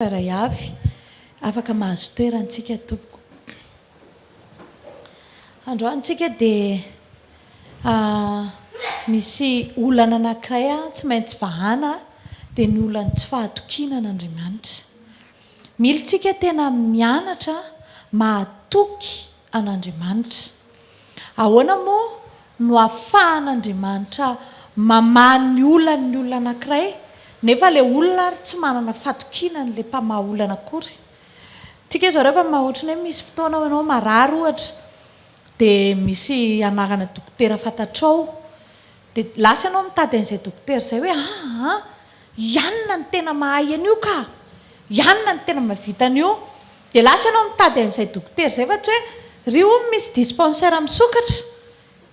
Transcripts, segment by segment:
Tsirairay avy, afaka mahazo toerana tsika tompoko. Androany tsika dia misy olana anankiray tsy maintsy vahana dia ny olan'ny tsy fahatokiana an'Andriamanitra. Mila tsika tena mianatra mahatoky an'Andriamanitra. Ahoana moa no ahafahan'Andriamanitra mamaha ny olan'ny olona anankiray nefa ilay olona ary tsy manana fatokiana an'ilay mpamaha olana akory? Tsika izao rehefa ohatran'ny hoe misy fotoana ianao marary ohatra dia misy anarana dokotera fantatrao dia lasa ianao mitady an'izay dokotera izay hoe aa i anona no tena mahay an'io ka! I anona no tena mahavita an'io. Dia lasa ianao mitady an'izay dokotera izay fa tsy hoe ry hono misy dispensaire misokatra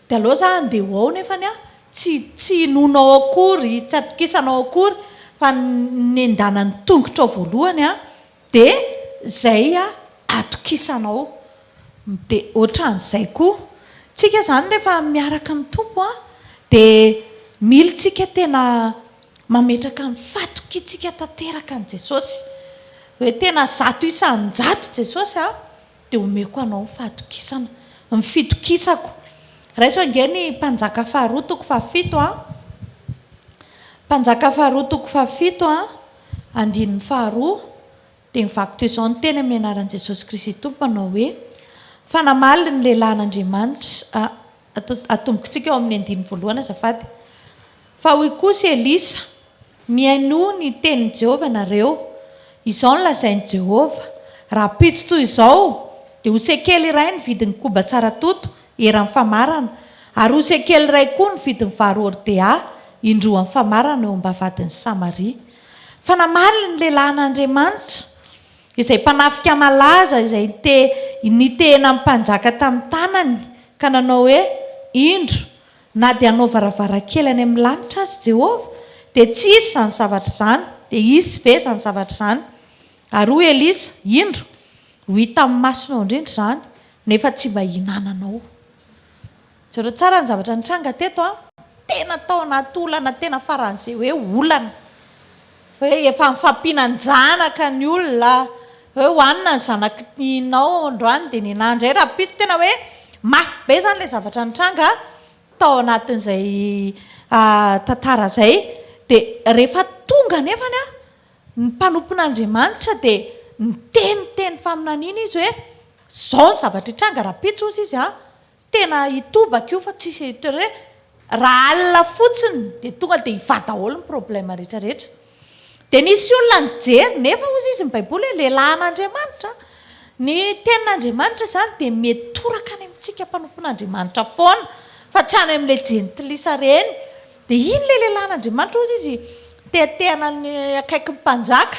dia aleo za handeha ho ao nefany an tsy tsy inoanao akory, tsy atokisanao akory fa ny nendanan'ny tongotrao voalohany an dia izay atokisanao. Dia ohatran'izay koa. Tsika izany rehefa miaraka amin'ny Tompo an dia mila tsika tena mametraka ny fatokiantsika tanteraka an'i Jesosy. Hoe tena 100% Jesosy a, dia omeko anao ny fahatokisana, ny fitokisako. Raiso ange ny Mpanjaka faharoa toko fahafito a. Mpanjaka faharoa toko fahafito a, andininy faharoa, dia mivaky toy izao ny teny amin'ny anaran'i Jesosy Kristy Tompo manao hoe, Fa namaly ny lehilahin'Andriamanitra, a, atombokintsika eo amin'ny andininy voalohany azafady. Fa hoy kosa Elisa, Mihainoa ny tenin'i Jehovah ianareo. Izao no lazain'i Jehovah, 'Rahampitso toy izao, dia ho sekely iray ny vidin'ny koba tsara toto eran'ny famarana, ary ho sekely iray koa ny vidin'ny vary hordea indroan'ny famarana eo am-bavahadin'i Samaria. Fa namaly ny lehilahin'Andriamanitra, izay mpanafika malaza izay nitehina ny mpanjaka tamin'ny tanany, ka nanao hoe, Indro, Na dia hanao varavarankely any amin'ny lanitra aza Jehovah, dia tsy hisy izany zavatra izany. Dia hisy ve izany zavatra izany? Ary hoy Elisa, Indro, ho hitan'ny masonao indrindra izany, nefa tsy mba hihinananao. Jereo tsara ny zavatra nitranga teto an! Tena tao anaty olana tena faran'izay hoe olana. Fa hoe efa nifampihinan-janaka ny olona, hoe hohanina ny zanak'inao androany dia nenaha indray rahampitso, tena hoe mafy be izany ilay zavatra nitranga tao anatin'izay tantara izay. Dia rehefa tonga anefany an, ny mpanompon'Andriamanitra dia niteny teny faminaniana izy hoe izao ny zavatra hitranga rahampitso hozy izy an, Tena hitobaka io fa tsisy toa hoe raha alina fotsiny dia tonga dia hivaha daholo ny problème rehetra rehetra. Dia nisy olona nijery nefa hozy izy ny baiboly hoe lehilahin'Andriamanitra. Ny tenin'Andriamanitra izany dia mitoraka any amintsika mpanompon'Andriamanitra foana fa tsy any amin'ilay jentilisa ireny. Dia iny ilay lehilahin'Andriamanitra hozy izy tehatehana ny akaikin'ny mpanjaka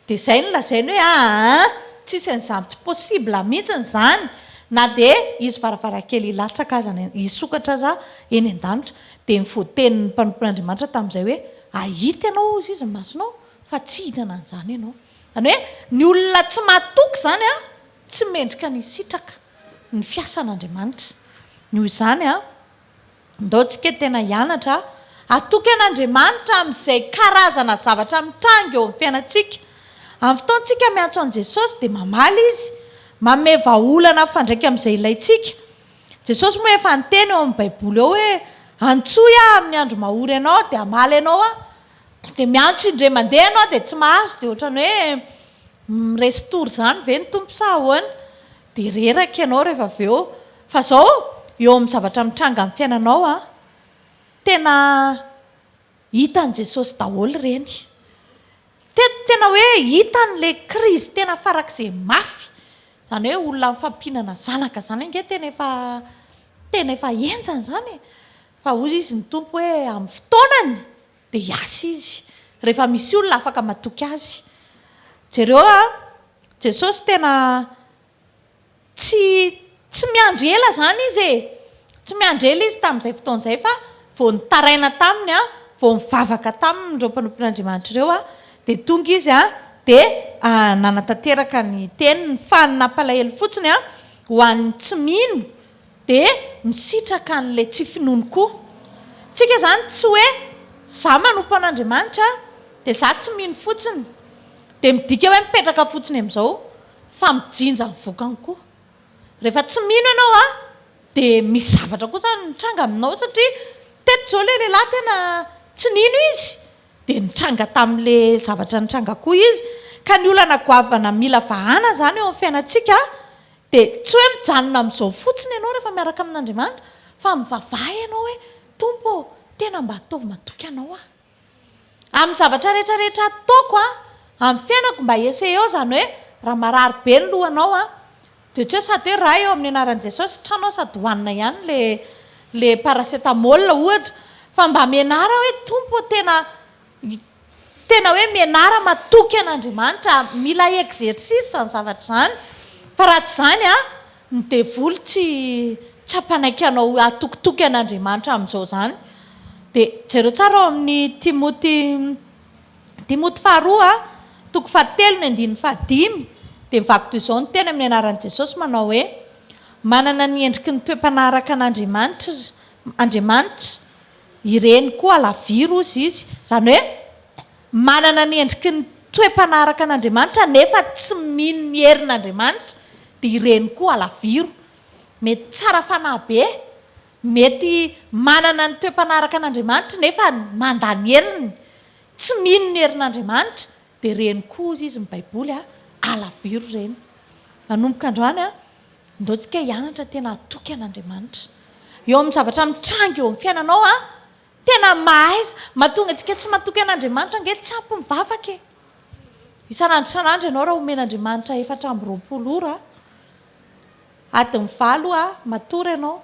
Dia izay no lazainy hoe aa tsisy an'izany tsy possible mihitsiny izany na dia hisy varavarankely hilatsaka aza any hisokatra aza eny an-danitra. Dia ny voatenin'ny mpanompon'Andriamanitra tamin'izay hoe hahita ianao hozy izy ny masonao fa tsy hihinana an'izany ianao. Izany hoe ny olona tsy matoky izany an, tsy mendrika ny hisitraka ny fiasan'Andriamanitra. Noho izany an, Ndao tsika tena hianatra hatoky an'Andriamanitra amin'izay karazana zavatra mitranga eo amin'ny fiainantsika. Amin'ny fotoantsika miantso an'i Jesosy dia mamaly Izy, manome vahaolana mifandraika amin'izay ilaintsika. Jesosy moa efa niteny ao amin'ny Baiboly ao hoe, Antsoy Aho amin'ny andro mahory anao dia hamaly anao Aho. Dia miantso indray mandeha ianao dia tsy mahazo dia ohatran'ny hoe miresy tory izany ve ny Tompo sa ahoana? Dia reraka ianao rehefa avy eo. Fa zao, eo amin'ny zavatra mitranga amin'ny fiainanao an, tena hitan'i Jesosy daholo ireny. Teto tena hoe hitany ilay crise tena farak'izay mafy. Izany hoe olona mifampihinana zanaka izany ange tena efa tena efa henjana izany e. Fa hozy izy ny Tompo hoe amin'ny fotoanany dia hiasa izy rehefa misy olona afaka matoky azy. Jereo an, Jesosy tena Tsy tsy miandry ela izany izy e! Tsy miandry ela izy tamin'izay fotoana izay fa vao nitaraina taminy an, vao nivavaka taminy ireo mpanompon'Andriamanitra ireo an, dia tonga izy an, dia nanatanteraka ny teniny. Fa ny nampalahelo fotsiny an, ho an'ny tsy mino dia misitraka an'ilay tsy finoany koa. Tsika izany tsy hoe za manompo an'Andriamanitra dia za tsy mino fotsiny. dia midika hoe mipetraka fotsiny amin'izao fa mijinja ny vokany koa. Rehefa tsy mino ianao an, dia misy zavatra koa izany mitranga aminao satria teto izao ilay lehilahy tena tsy nino izy dia nitranga tamin'ilay zavatra nitranga koa izy. Ka ny olana goavana mila vahana izany eo amin'ny fiainantsika dia tsy hoe mijanona amin'izao fotsiny ianao rehefa miaraka amin'Andriamanitra fa mivavaha ianao hoe Tompo ô, tena mba ataovy matoky Anao aho. Amin'ny zavatra rehetra rehetra ataoko an, amin'ny fiainako mba essayeo izany hoe raha marary be ny lohanao an, dia tsy hoe sady hoe Ray eo amin'ny anaran'i Jesosy sitranao sady hohanina ihany le le paracetamol ohatra fa mba mianara hoe Tompo ô tena tena hoe mianara matoky an'Andriamanitra, mila exercice izany zavatra izany fa raha tsy izany an, Ny devoly tsy tsy hampanaiky anao hatokitoky an'Andriamanitra amin'izao izany. Dia jereo tsara ao amin'ny Timoty Timoty faharoa toko fahatelo ny andininy fahadimy dia mivaky toy izao ny teny amin'ny anaran'i Jesosy manao hoe, Manana ny endriky ny toe-panahy araka an'Andriamanitra Andriamanitra ireny koa alaviro hozy izy. Izany hoe Manana ny endriky ny toe-panahy araka an'Andriamanitra nefa tsy mino ny herin'Andriamanitra dia ireny koa alaviro. Mety tsara fanahy be, mety manana ny toe-panahy araka an'Andriamanitra nefa mandà ny heriny, tsy mino ny herin'Andriamanitra dia ireny koa hozy izy ny baiboly a, alaviro ireny. Manomboka androany a, ndao tsika hianatra tena hatoky an'Andriamanitra. Eo amin'ny zavatra mitranga eo amin'ny fiainanao a, Tena mahaiza. Mahatonga antsika tsy matoky an'Andriamanitra ange tsy ampy mivavaka e. Isan'andro isan'andro ianao raha omen'Andriamanitra 24 ora, adiny valo matory ianao,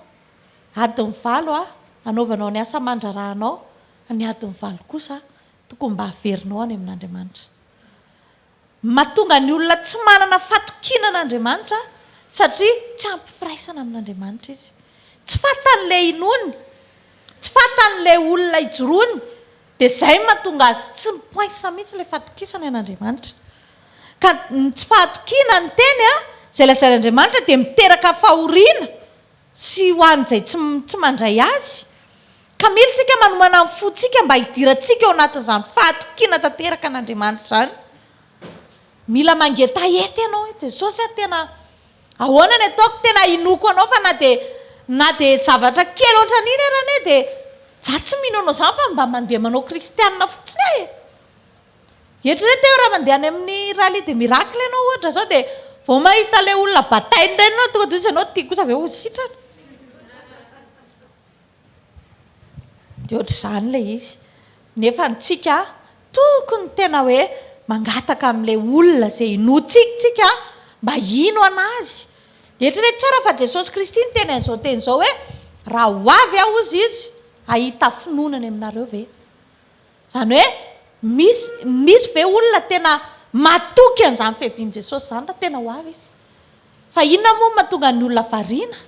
adiny valo anaovanao ny asa aman-draharahanao, ny adiny valo kosa tokony mba averinao any amin'Andriamanitra. Mahatonga ny olona tsy manana fatokiana an'Andriamanitra satria tsy ampy firaisana amin'Andriamanitra izy. Tsy fantany ilay inoany, tsy fantany ilay olona ijoroany, dia izay no mahatonga azy tsy mi-poince mihitsy ilay fatokisany an'Andriamanitra. Ka ny tsy fahatokiana ny teny izay lazain'Andriamanitra dia miteraka fahoriana sy ho an'izay tsy tsy mandray azy. Ka mila isika manomana ny fontsika mba hidirantsika ao anatin'izany fahatokiana tanteraka an'Andriamanitra izany. Mila mangetaheta ianao hoe, Jesosy a, tena ahoana ny ataoko? Tena inoako Anao fa na dia na dia zavatra kely ohatran'iny ary anie dia za tsy mino Anao izany fa mba mandeha manao kristianina fotsiny aho e. Eritrereto hoe raha mandeha any amin'ny rallye des miracles ianao ohatra izao dia vao mahita ilay olona batainy ireny ianao tonga dia hoy ianao ity kosa ve ho sitrana? Dia ohatr'izany ilay izy. Nefa antsika tokony tena hoe mangataka amin'ilay olona izay inoantsika tsika mba hino an'azy. Eritrereto tsara fa Jesosy Kristy niteny an'izao teny izao hoe raha ho avy aho hozy izy hahita finoana any aminareo ve? Izany hoe misy misy ve olona tena matoky an'izany fiavian'i Jesosy izany raha tena ho avy izy? Fa inona moa no mahatonga ny olona variana?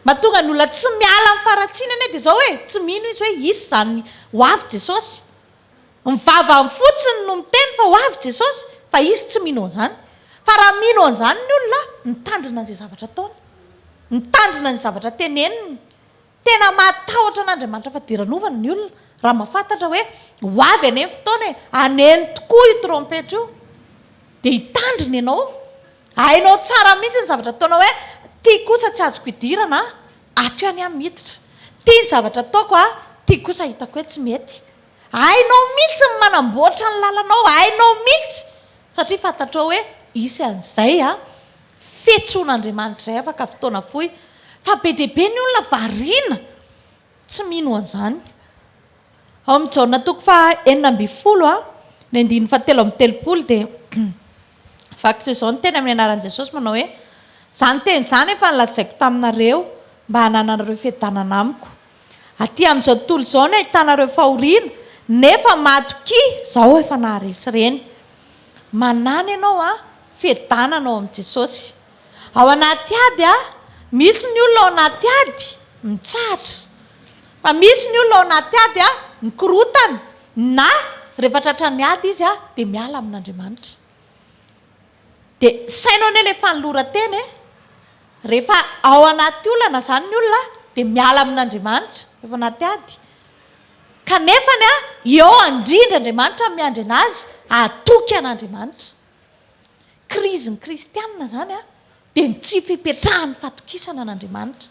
Mahatonga ny olona tsy miala amin'ny faharatsiana anie dia izao e, tsy mino izy hoe hisy izany ho avy Jesosy. Ny vavany fotsiny no miteny fa ho avy Jesosy fa izy tsy mino an'izany. Fa raha mino an'izany ny olona, mitandrina an'izay zavatra ataony, mitandrina ny zavatra teneniny, Tena mahatahotra an'Andriamanitra fadiranovana ny olona raha mahafantatra hoe ho avy anie ny fotoana e, haneno tokoa io trompetra io. Dia hitandrina ianao. Hainao tsara mihitsy ny zavatra ataonao hoe ity kosa tsy azoko idirana an, ato ihany aho miditra. Ity ny zavatra ataoko an, ity kosa hitako hoe tsy mety. Hainao mihitsy ny manamboatra ny lalanao, hainao mihitsy satria fantatrao hoe hisy an'izay an. Fiantsoan'Andriamanitra izay afaka fotoana fohy fa be dia be ny olona variana tsy mino an'izany. Ao amin'ny Jaona toko faha 16 ny andininy faha 33 dia vaky toy izao ny teny amin'ny anaran'i Jesosy manao hoe, Izany teny izany efa nolazaiko taminareo mba hanananareo fiadanana amiko. Aty amin'izao tontolo izao no ahitanareo fahoriana, nefa matokia, izaho efa naharesy ireny. Manana ianao an, fiadanana ao amin'i Jesosy. Ao anaty ady an, misy ny olona ao anaty ady mitsahatra. Fa misy ny olona ao anaty ady an, mikorotana, na rehefa tratran'ny ady izy an, dia miala amin'Andriamanitra. Dia saino anie ilay fanoloran-tena e! Rehefa ao anaty olana izany ny olona dia miala amin'Andriamanitra, rehefa anaty ady. Kanefany eo indrindra Andriamanitra no miandry an'azy hatoky an'Andriamanitra. krizin'ny kristianina izany an, dia ny tsy fipetrahan'ny fatokisana an'Andriamanitra.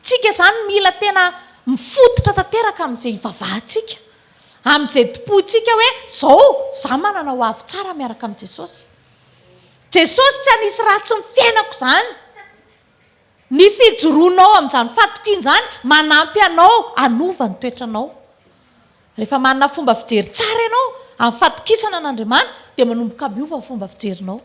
Tsika izany mila tena mifototra tanteraka amin'izay ivavahantsika, amin'izay tompointsika hoe izao za manana ho avy tsara miaraka amin'i Jesosy. Jesosy tsy hanisy ratsy ny fiainako izany. Ny fijoroanao amin'izany fatokiana izany manampy anao hanova ny toetranao. Rehefa manana fomba fijery tsara ianao amin'ny fatokisana an'Andriamanitra dia manomboka miova ny fomba fijerinao.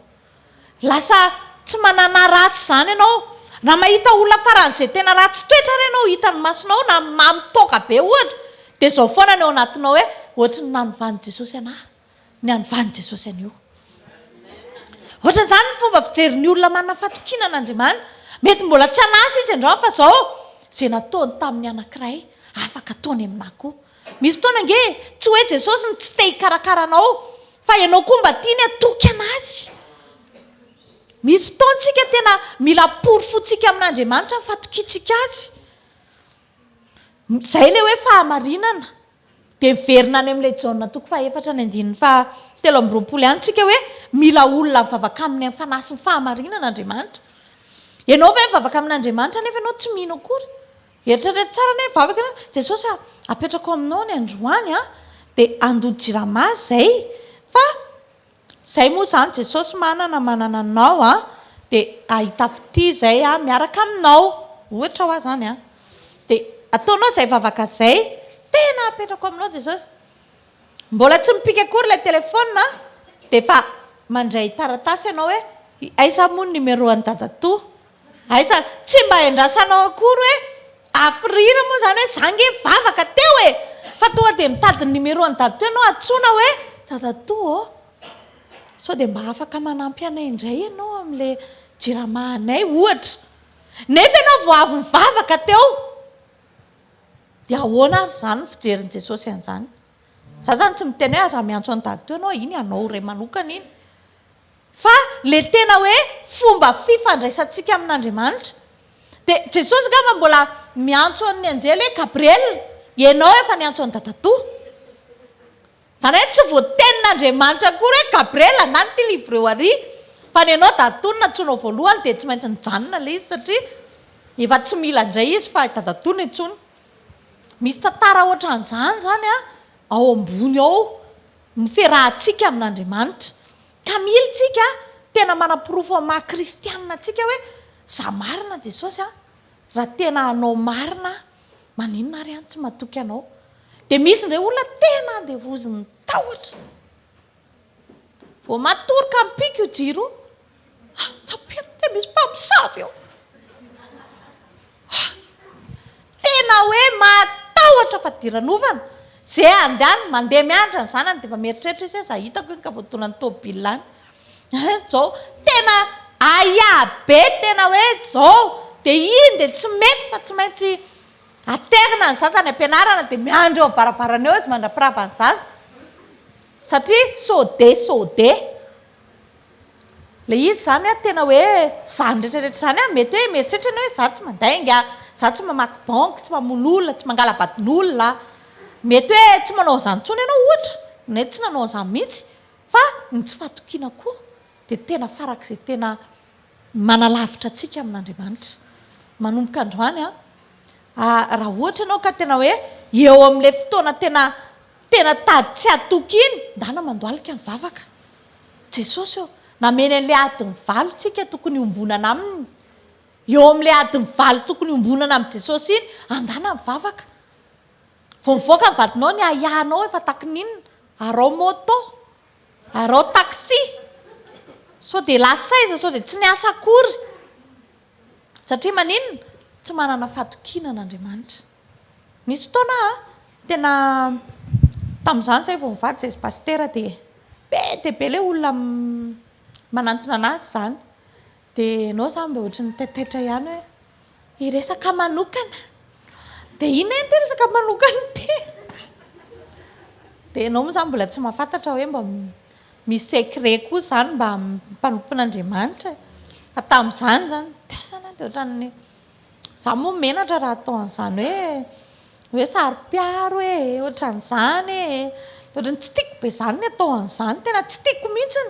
Lasa tsy manana ratsy izany ianao. Raha mahita olona faran'izay tena ratsy toetra ary ianao hitan'ny masonao na mamo toaka be ohatra dia izao foana ny ao anatinao hoe ohatry ny nanovan'i Jesosy anah ny hanovan'i Jesosy an'io. Ohatran'izany ny fomba fijerin'ny olona manana fatokiana an'Andriamanitra. Mety mbola tsy an'asa izy androany fa izao, izay nataony tamin'ny anankiray, afaka ataony aminà koa. Misy fotoana ange tsy hoe Jesosy no tsy te hikarakara anao fa ianao koa mba tiany hatoky an'Azy. Misy fotoana tsika tena mila porofointsika amin'Andriamanitra ny fatokiantsika Azy. Izay ilay hoe fahamarinana. Dia miverina any amin'ilay Jaona toko fahefatra ny andininy faha 23 ihany tsika hoe mila olona mivavaka aminy amin'ny fanahy sy ny fahamarinana Andriamanitra. Ianao ve mivavaka amin'Andriamanitra nefa ianao tsy mino akory? Eritrereto tsara anie mivavaka ianao, Jesosy a, apetrako aminao ny androany a, dia handoa jirama zay fa zay moa zany Jesosy manana manana anao a, dia hahita fitia zay aho miaraka aminao, ohatra hoa zany a, dia ataonao zay vavaka zay, tena apetrako aminao Jesosy, mbola tsy mipika akory ilay telephone dia efa mandray taratasy ianao hoe aiza moa ny numéro an'i dadatoa, Aiza, tsy mba endrasanao akory hoe hafiriana moa izany hoe za nge vavaka teo e! Fa tonga dia mitady ny numéro an'i dadatoa ianao antsoina hoe dadatoa ô! Sao dia mba afaka manampy anay indray ianao amin'ilay jirama anay ohatra. Nefa ianao vao avy nivavaka teo. Dia ahoana ary izany ny fijerin'i Jesosy an'izany? Za izany tsy miteny hoe aza miantso an'i dadatoa ianao, iny anao iray manokana iny. Fa le tena hoe fomba fifandraisantsika amin'Andriamanitra. Dia Jesosy angamba mbola miantso an'ny anjely hoe Gabriel, ianao efa niantso an'i dadatoa. Izany hoe tsy voatenin'Andriamanitra akory hoe Gabriel andany ity livre eo ary. Fa ny anao dadatoa no nantsoinao voalohany dia tsy maintsy nijanona ilay izy satria efa tsy mila indray izy fa dadatoa no antsoiny. Misy tantara ohatran'izany izany ao ambony ao ny fiarahantsika amin'Andriamanitra. Ka mila tsika tena manaporofo amin'ny maha kristianina antsika hoe za marina Jesosy a, raha tena hanao marina aho, maninona ary aho no tsy matoky anao? Dia misy indray olona tena andevozin'ny tahotra. Vao matory ka mipika io jiro io, ah, tsapeno dia misy mpamosavy eo. Ah! Tena hoe matahotra fadiranovana. Ze andehany mandeha mianatra ny zanany dia efa mieritreritra izy hoe za hitako iny ka voadonan'ny tôbila any. Zao tena ahiahy be tena hoe zao dia iny dia tsy mety fa tsy maintsy aterina ny zaza any am-pianarana dia miandry eo am-baravarana eo izy mandra-piravan'ny zaza satria sode sode. Ilay izy izany an, tena hoe izany rehetra rehetra izany an, mety hoe mieritreritra ianao hoe izaho tsy mandainga, izaho tsy mamaky banky, tsy mamono olona, tsy mangala-badin'olona. Mety hoe tsy manao an'izany intsony ianao ohatra, mety tsy nanao an'izany mihitsy, fa ny tsy fahatokiana koa dia tena farak'izay tena manalavitra antsika amin'Andriamanitra. Manomboka androany an, raha ohatra ianao ka tena hoe eo amin'ilay fotoana tena tena tady tsy hatoky iny, ndana mandohalika mivavaka. Jesosy ô, nameny an'ilay adiny valo tsika tokony hiombonana aminy. Eo amin'ilay adiny valo tokony hiombonana amin'i Jesosy iny, andana mivavaka. Vao mivoaka ny vadinao ny ahiahinao efa takininina, arao moto, arao taxi, sao dia lasa aiza, sao dia tsy niasa akory. Satria maninona? Tsy manana fatokiana an'Andriamanitra. Nisy fotoana aho tena tamin'izany izay vao nivady izay sy pasitera dia be dia be ilay olona manantona an'azy izany. Dia ianao izany mba ohatran'ny taitaitra ihany hoe hiresaka manokana. Dia inona ity resaka manokana ity? Dia ianao moa izany mbola tsy mahafantatra hoe mba Misy secret koa izany mba amin'ny mpanompon'Andriamanitra e. Fa tamin'izany izany, taiza na dia ohatran'ny, izaho moa menatra raha atao an'izany hoe, hoe saro-piaro e, ohatran'izany e. Ohatran'ny tsy tiako be izany ny atao an'izany, tena tsy tiako mihitsy.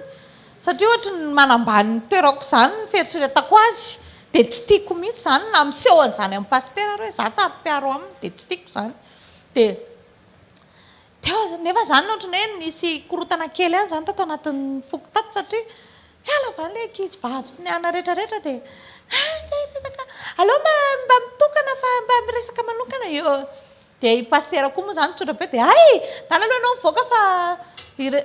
Satria ohatry ny manambany ny toerako izany ny fieritreretako azy. Dia tsy tiako mihitsy izany na miseho an'izany amin'ny pasitera ary hoe za saro-piaro aminy dia tsy tiako izany. Dia teo aza nefa izany ohatry ny hoe nisy korontana kely ihany izany tato anatin'ny foko tato satria hiala va ilay ankizy vavy sy ny anona rehetra rehetra dia ah resaka aleo mba mba mitokana fa mba miresaka manokana eo. Dia i Pasitera koa moa izany tsotra be dia hay! Ndana aloha ianao mivoaka fa ire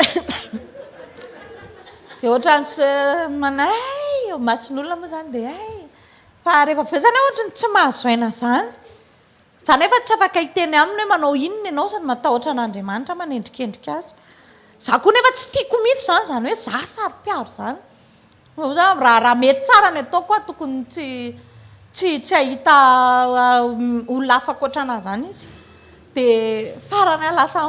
Dia ohatran'ny manay eo imason'olona moa izany dia hay! Fa rehefa avy eo izany aho ohatran'ny tsy mahazo aina izany. Izaho nefa tsy afaka hiteny aminy hoe manao inona ianao sady matahotra an'Andriamanitra manendrikendrika azy. Izaho koa nefa tsy tiako mihitsy izany izany hoe izaho saro-piaro izany. Raha raha mety tsara ny ataoko aho tokony tsy tsy tsy hahita olona hafa ankoatra anah zany izy. Dia farany aho lasa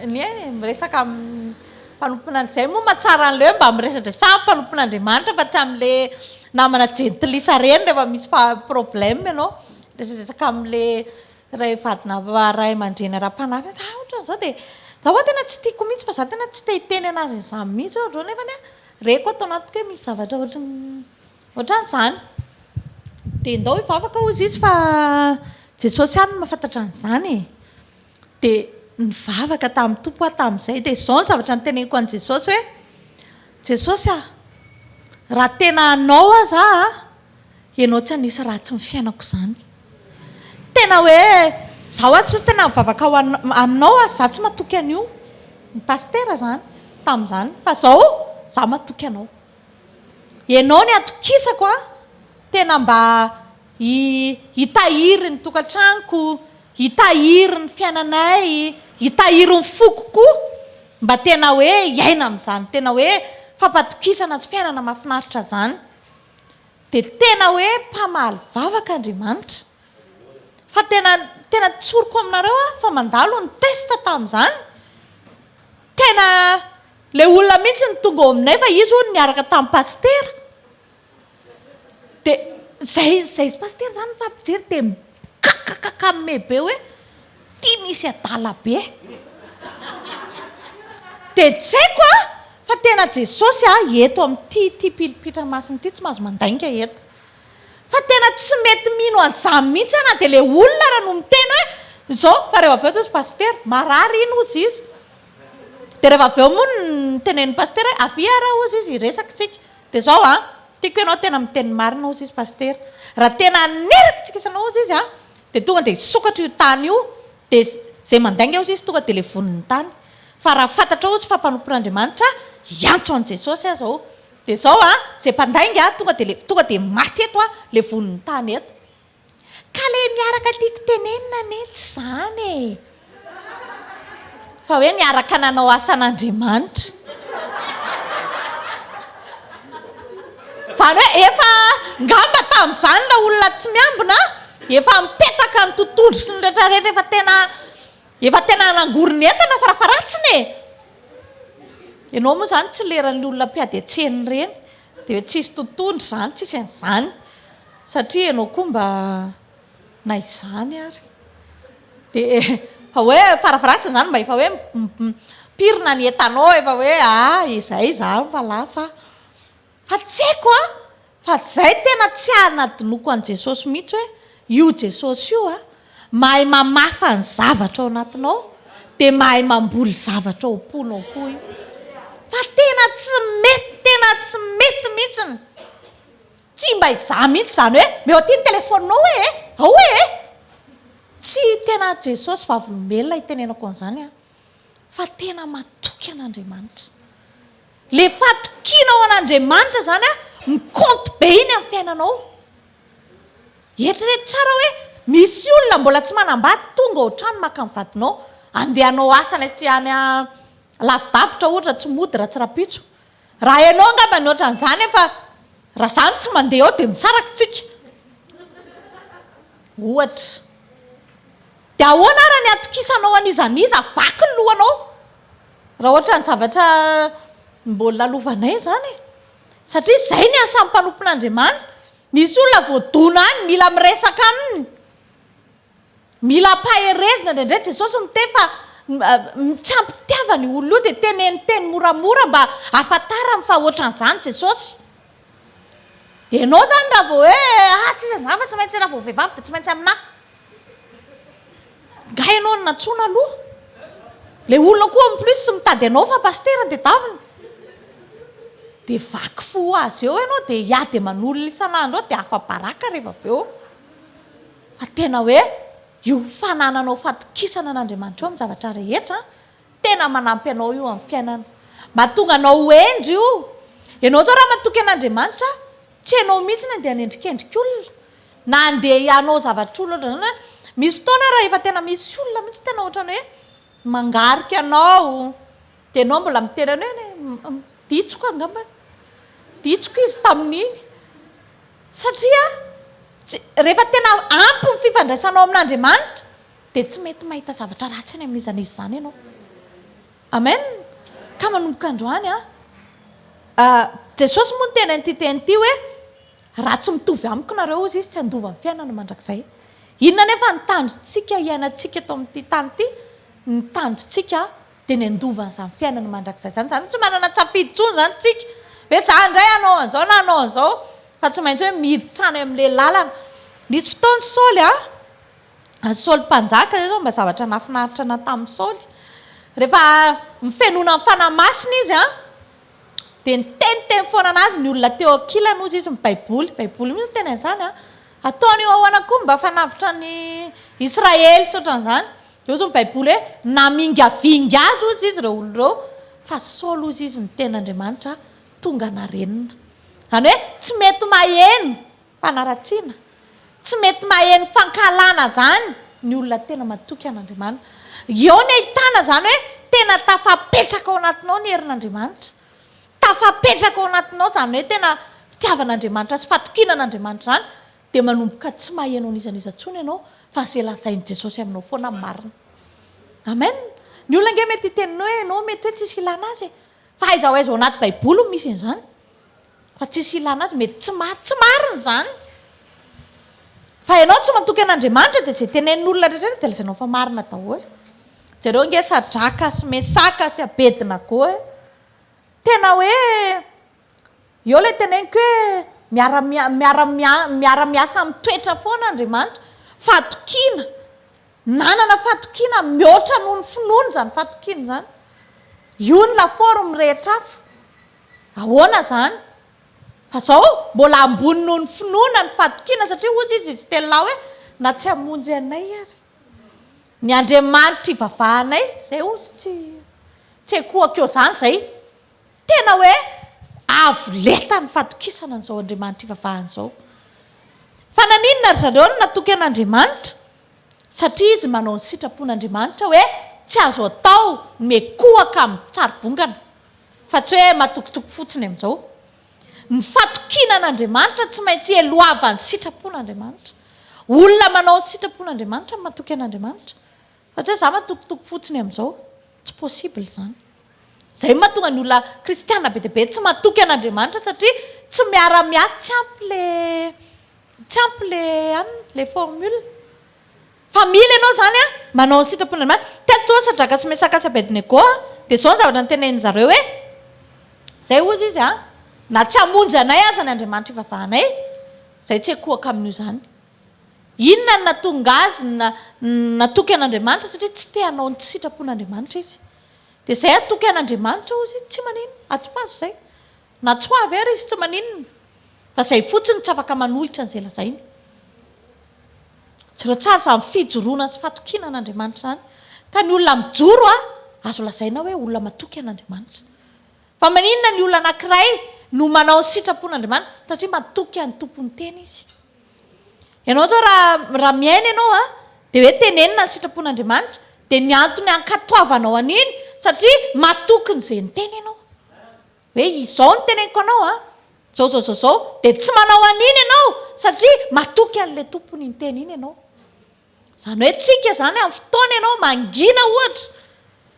ny e miresaka amin'ny mpanompon'Andriamanitra. Izay moa mahatsara an'ilay hoe mba miresadresaha amin'ny mpanompon'Andriamanitra fa tsy amin'ilay namana jentilisa ireny rehefa misy problème ianao. Miresadresaka amin'ilay ray vadina ray aman-dreny ara-panahy ireny. Za ohatran'izao dia za ho'a tena tsy tiako mihitsy fa za tena tsy te hiteny an'azy an'izany mihitsy hoe ohatran'izao nefany an. Reko ato anatiko hoe misy zavatra ohatran'ny ohatran'izany. Dia ndao hivavaka hozy izy fa Jesosy ihany no mahafantatra an'izany e. Dia nivavaka tamin'ny Tompo aho tamin'izay. Dia izao ny zavatra noteneniko an'i Jesosy hoe, Jesosy a, raha tena anao aza aho a, ianao tsy hanisy ratsy ny fiainako izany. Tena hoe, izaho aho Jesosy tena mivavaka ho aminao aho, izaho tsy matoky an'io. Ny pasitera izany tamin'izany fa izao izaho matoky anao. Ianao ny atokisako an, tena mba hitahiry ny tokantranoko, hitahiry ny fiainanay, hitahiry ny foko koa, mba tena hoe hiaina amin'izany tena hoe fampatokisana sy fiainana mahafinaritra izany. Dia tena hoe mpamaly vavaka Andriamanitra. Fa tena tena tsoriko aminareo aho fa mandalo ny test tamin'izany. Tena le olona mihitsy no tonga ao aminay fa izy hono niaraka tamin'ny pasitera. Dia zay zay sy pasitera izany nifampijery dia mikakakakame be hoe ty misy adala be. Dia tsy haiko an, fa tena Jesosy a, eto amin'ity ity pilipitra masina ity tsy mahazo mandainga eto. Fa tena tsy mety mino an'izany mihitsy aho na dia ilay olona ara no miteny hoe izao, fa rehefa avy eo tozy pasitera, marary iny hozy izy. Dia rehefa avy eo moa notenenin'ny pasitera hoe avia ara hozy izy hiresaka tsika. Dia izao an, tiako ianao tena miteny marina hozy izy pasitera. Raha tena haneraka tsika isanao hozy izy an, dia tonga dia hisokatra io tany io, dia izay mandainga hozy izy tonga dia levoniny ny tany. Fa raha fantatrao hozy fa mpanompon'Andriamanitra, hiantso an'i Jesosy aho izao. Dia izao an, izay mpandainga tonga dia le, tonga dia maty eto an, levonin'ny tany eto. Ka le miaraka tiako tenenina anie tsy izany e! Fa hoe niaraka nanao asan'Andriamanitra. Izany hoe efa, ngamba tamin'izany ilay olona tsy miambina, efa mipetaka ny totohondry sy ny retraretra efa tena, efa tena nangoron'entana farafaharatsiny e! Ianao moa izany tsy leran'ny olona mpiady an-tsena ireny, dia hoe tsisy totohondry izany, tsisy an'izany, satria ianao koa mba na izany ary. Dia fa hoe farafaharatsiny izany mba efa hoe mipirina ny entanao, efa hoe ah izay izaho fa lasa aho. Fa tsy haiko an! Fa zay tena tsy hanadinoako an'i Jesosy mihitsy hoe io Jesosy io an, mahay mamafa ny zavatra ao anatinao dia mahay mamboly zavatra ao am-ponao koa izy. Fa tena tsy mety, tena tsy mety mihitsiny. Tsy mba izaho mihitsy izany hoe meo aty ny telefaoninao hoe e, ao hoe e! Tsy tena Jesosy vavolombelona itenenako an'izany an, fa tena matoky an'Andriamanitra. Le fatokianao an'Andriamanitra zany a, mi-compte be iny amin'ny fiainanao. Eritrereto tsara hoe misy olona mbola tsy manambady tonga ao an-trano maka ny vadinao, andeha hanao asa any atsy any lavidavitra ohatra tsy mody raha tsy rahampitso. Raha ianao angamba ny ohatran'izany efa raha zany tsy mandeha ao dia misaraka tsika. Ohatra. Dia ahoana ara ny hatokisanao an'iza n'iza, vaky ny lohanao. Raha ohatra ny zavatra mbola lalovanay izany e! Satria izay ny asan'ny mpanompon'Andriamanitra. Misy olona voadona any, mila miresaka aminy. Mila ampaherezina indraindray. Jesosy miteny fa Tsy ampy fitiavana io olona io dia teneno teny moramora mba hahafantarany fa ohatran'izany Jesosy. Dia ianao izany raha vao hoe ah tsisy an'izany fa tsy maintsy raha vao vehivavy dia tsy maintsy aminahy. Nga ianao no nantsoina aloha? Ilay olona koa en plus tsy mitady anao fa pasitera no tadiaviny. Dia vaky fo ho azy eo ianao dia hiady aman'olona isan'andro eo dia afa-baraka rehefa avy eo. Fa tena hoe io fanananao fatokisana an'Andriamanitra io amin'ny zavatra rehetra, tena manampy anao io amin'ny fiainana. Mahatonga anao ho hendry io. Ianao izao raha matoky an'Andriamanitra, tsy ianao mihitsy no andeha hanendrikendrika olona, na andeha hanao zavatr'olona ohatran'izany hoe, misy fotoana raha efa tena misy olona mihitsy tena ohatran'ny hoe mangarika anao, dia ianao mbola miteny anao hoe ditsoko angambany, ditsoko izy tamin'iny. Satria tsy, rehefa tena ampy ny fifandraisanao amin'Andriamanitra dia tsy mety mahita zavatra ratsy any amin'iza n'iza izany ianao. Amen! Ka manomboka androany an, Jesosy moa niteny an'ity teny ity hoe, raha tsy mitovy amiko nareo hozy izy tsy handova ny fiainana mandrakizay. Inona anefa ny tanjontsika iainantsika eto amin'ity tany ity? Ny tanjontsika dia ny handova an'izany fiainana mandrakizay izany. Izany hoe tsy manana tsafidy intsony izany isika hoe za indray hanao an'izao na hanao an'izao fa tsy maintsy hoe miditra any amin'ilay lalana. Nisy fotoana Saoly a, Saoly mpanjaka izay izao mba zavatra nahafinaritra anà tamin'i Saoly. Rehefa nifenoina ny Fanahy Masina izy a, dia niteniteny foana an'azy ny olona teo ankilany hozy izy ny Baiboly, Baiboly mihitsy no teny an'izany a. Ataony io ahoana koa mba fanavotra ny Israely sy ohatran'izany. Dia hozy ny Baiboly hoe namingavinga azy hozy izy ireo olona ireo, fa Saoly hozy izy ny tenin'Andriamanitra tonga narenina. Izany hoe tsy mety maheno fanaratsiana, tsy mety maheno fankahalana izany ny olona tena matoky an'Andriamanitra. Eo ny ahitana izany hoe tena tafapetraka ao anatinao ny herin'Andriamanitra. Tafapetraka ao anatinao izany hoe tena fitiavan'Andriamanitra sy fatokiana an'Andriamanitra izany, dia manomboka tsy maheno an'iza n'iza intsony ianao fa izay lazain'i Jesosy aminao foana no marina. Amen! Ny olona ange mety hiteny hoe ianao mety hoe tsisy ilana azy e! Fa aiza ho aiza ao anaty baiboly no misy an'izany? Fa tsisy ilana azy, mety tsy ma tsy marina izany. Fa ianao tsy matoky an'Andriamanitra dia izay tenenin'olona rehetra rehetra dia lazainao fa marina daholo. Jereo ange Sadraka sy Mesaka sy Abednago e! Tena hoe eo ilay teneniko hoe miara miara miara miasa amin'ny toetra foana Andriamanitra. Fahatokiana, nanana fahatokiana mihoatra noho ny finoana izany fahatokiana izany. Io ny lafaoro mirehitra afo. Ahoana izany? Fa izao, mbola ambony noho ny finoana ny fahatokiana satria hozy izy izy telolahy hoe na tsy hamonjy anay ary. Ny Andriamanitra ivavahanay, izay hozy tsy tsy ekoako eo izany izay. Tena hoe avo lenta ny fatokisana an'izao Andriamanitra ivavahana izao. Fa naninona ry zareo no natoky an'Andriamanitra? Satria izy manao ny sitrapon'Andriamanitra hoe tsy azo atao ny miekohaka amin'ny sarivongana, fa tsy hoe matokitoky fotsiny amin'izao. Ny fatokiana an'Andriamanitra tsy maintsy eloavan'ny sitrapon'Andriamanitra. Olona manao ny sitrapon'Andriamanitra no matoky an'Andriamanitra. Fa tsy hoe za matokitoky fotsiny amin'izao. Tsy possible izany. Izay no mahatonga ny olona kristiana be dia be tsy matoky an'Andriamanitra satria tsy miara-miasa, tsy ampy le tsy ampy le anona, le formule. Fa mila ianao izany an, manao ny sitrapon'Andriamanitra. Teto zao Sadraka sy Mesaka sy Abednego an, dia izao ny zavatra notenenin-dry zareo hoe, izay hozy izy an, na tsy hamonjy anay aza ny Andriamanitra ivavahanay, izay tsy ekohaka amin'io izany. Inona no nahatonga azy natoky an'Andriamanitra? Satria tsy te hanao ny tsy sitrapon'Andriamanitra izy. Dia izay hatoky an'Andriamanitra hozy izy, tsy maninona, atsipazo izay. Na tsy ho avy ary izy tsy maninona. Fa izay fotsiny tsy afaka manohitra an'izay lazainy. Jereo tsara izany fijoroana sy fatokiana an'Andriamanitra izany. Ka ny olona mijoro, azo lazaina hoe olona matoky an'Andriamanitra. Fa maninona ny olona anankiray no manao ny sitrapon'Andriamanitra? Satria matoky an'ny Tompon'ny tena izy. Ianao izao raha raha miaina ianao an, dia hoe tenenina ny sitrapon'Andriamanitra, dia ny antony ankatoavanao an'iny satria matoky an'izay niteny ianao. Hoe izao no teneniko anao an, izao izao izao izao, dia tsy manao an'iny ianao satria matoky an'ilay tompony niteny iny ianao. Izany hoe tsika izany amin'ny fotoana ianao mangina ohatra,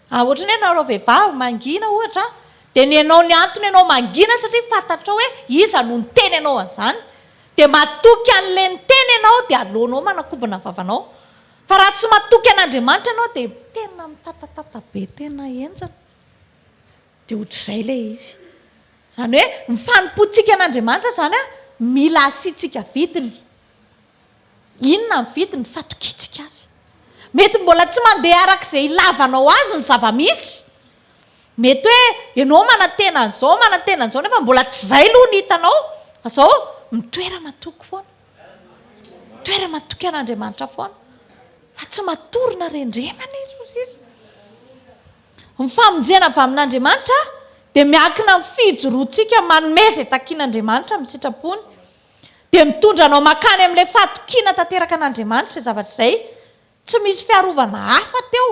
ah ohatran'ny hoe nareo vehivavy mangina ohatra an, dia ny ianao ny antony ianao mangina satria fantatrao hoe iza no niteny anao an'izany, dia matoky an'ilay niteny ianao dia aleonao manakobona ny vavanao. Fa raha tsy matoky an'Andriamanitra ianao dia tena mitatatata be tena henjana. Dia ohatr'izay ilay izy. Izany hoe ny fanompoantsika an'Andriamanitra izany an, mila asiantsika vidiny. Inona ny vidiny? Fatokiantsika Azy. Mety mbola tsy mandeha araka izay ilavanao azy ny zava-misy. Mety hoe ianao manantena an'izao, manantena an'izao nefa mbola tsy izay aloha ny hitanao. Fa izao, mitoera matoky foana. Mitoera matoky an'Andriamanitra foana. Fa tsy matory na rendremana izy hozy izy. Ny famonjena avy amin'Andriamanitra dia miankina amin'ny fijoroantsika manome izay takian'Andriamanitra amin'ny sitrapony. Dia mitondra anao mankany amin'ilay fahatokiana tanteraka an'Andriamanitra izay zavatra izay. Tsy misy fiarovana hafa teo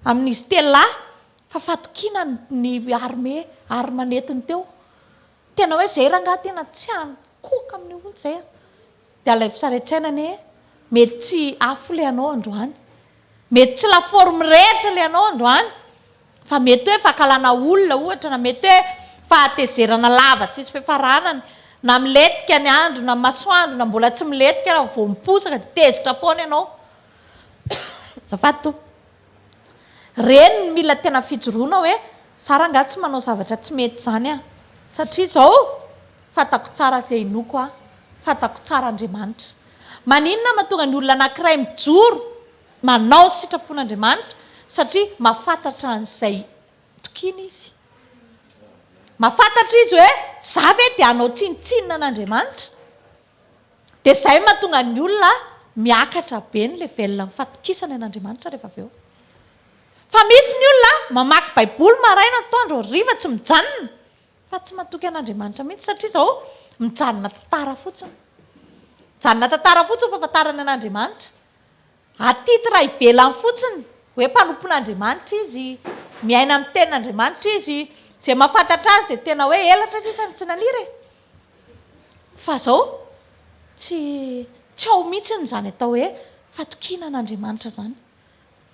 amin'izy telolahy fa fahatokiana ny arme, arme nentiny teo. Tena hoe izay rangahy tena tsy hankohoka amin'io mihitsy izay an. Dia alaivo sary an-tsaina anie, mety tsy afo ilay anao androany. Mety tsy lafaoro mirehitra ilay anao androany. Fa mety hoe fankahalana olona ohatra na mety hoe fahatezerana lava tsisy fiafaranany, na milentika ny andro na masoandro na mbola tsy milentika raha vao miposaka dia tezitra foana ianao. Azafady tompoko. Reny no mila tena fijoroana hoe za rangahy tsy manao zavatra tsy mety izany aho satria izao fantako tsara izay inoako aho, fantako tsara Andriamanitra. Maninona mahatonga ny olona anankiray mijoro Manao ny sitrapon'Andriamanitra satria mahafantatra an'izay tokiany izy. Mahafantatra izy hoe za ve dia hanao tsinontsinona an'Andriamanitra? Dia izay no mahatonga ny olona miakatra be ny level ny fatokisany an'Andriamanitra rehefa avy eo. Fa misy ny olona mamaky baiboly maraina, atoandro, hariva tsy mijanona fa tsy matoky an'Andriamanitra mihitsy satria izao mijanona tantara fotsiny. Mijanona tantara fotsiny ny fahafantarany an'Andriamanitra. À titre ivelany fotsiny, hoe mpanompon'Andriamanitra izy, miaina amin'ny tenin'Andriamanitra izy, izay mahafantatra azy dia tena hoe elatra sisa no tsy naniry e! Fa zao, tsy tsy ao mihitsiny izany atao hoe fatokiana an'Andriamanitra izany.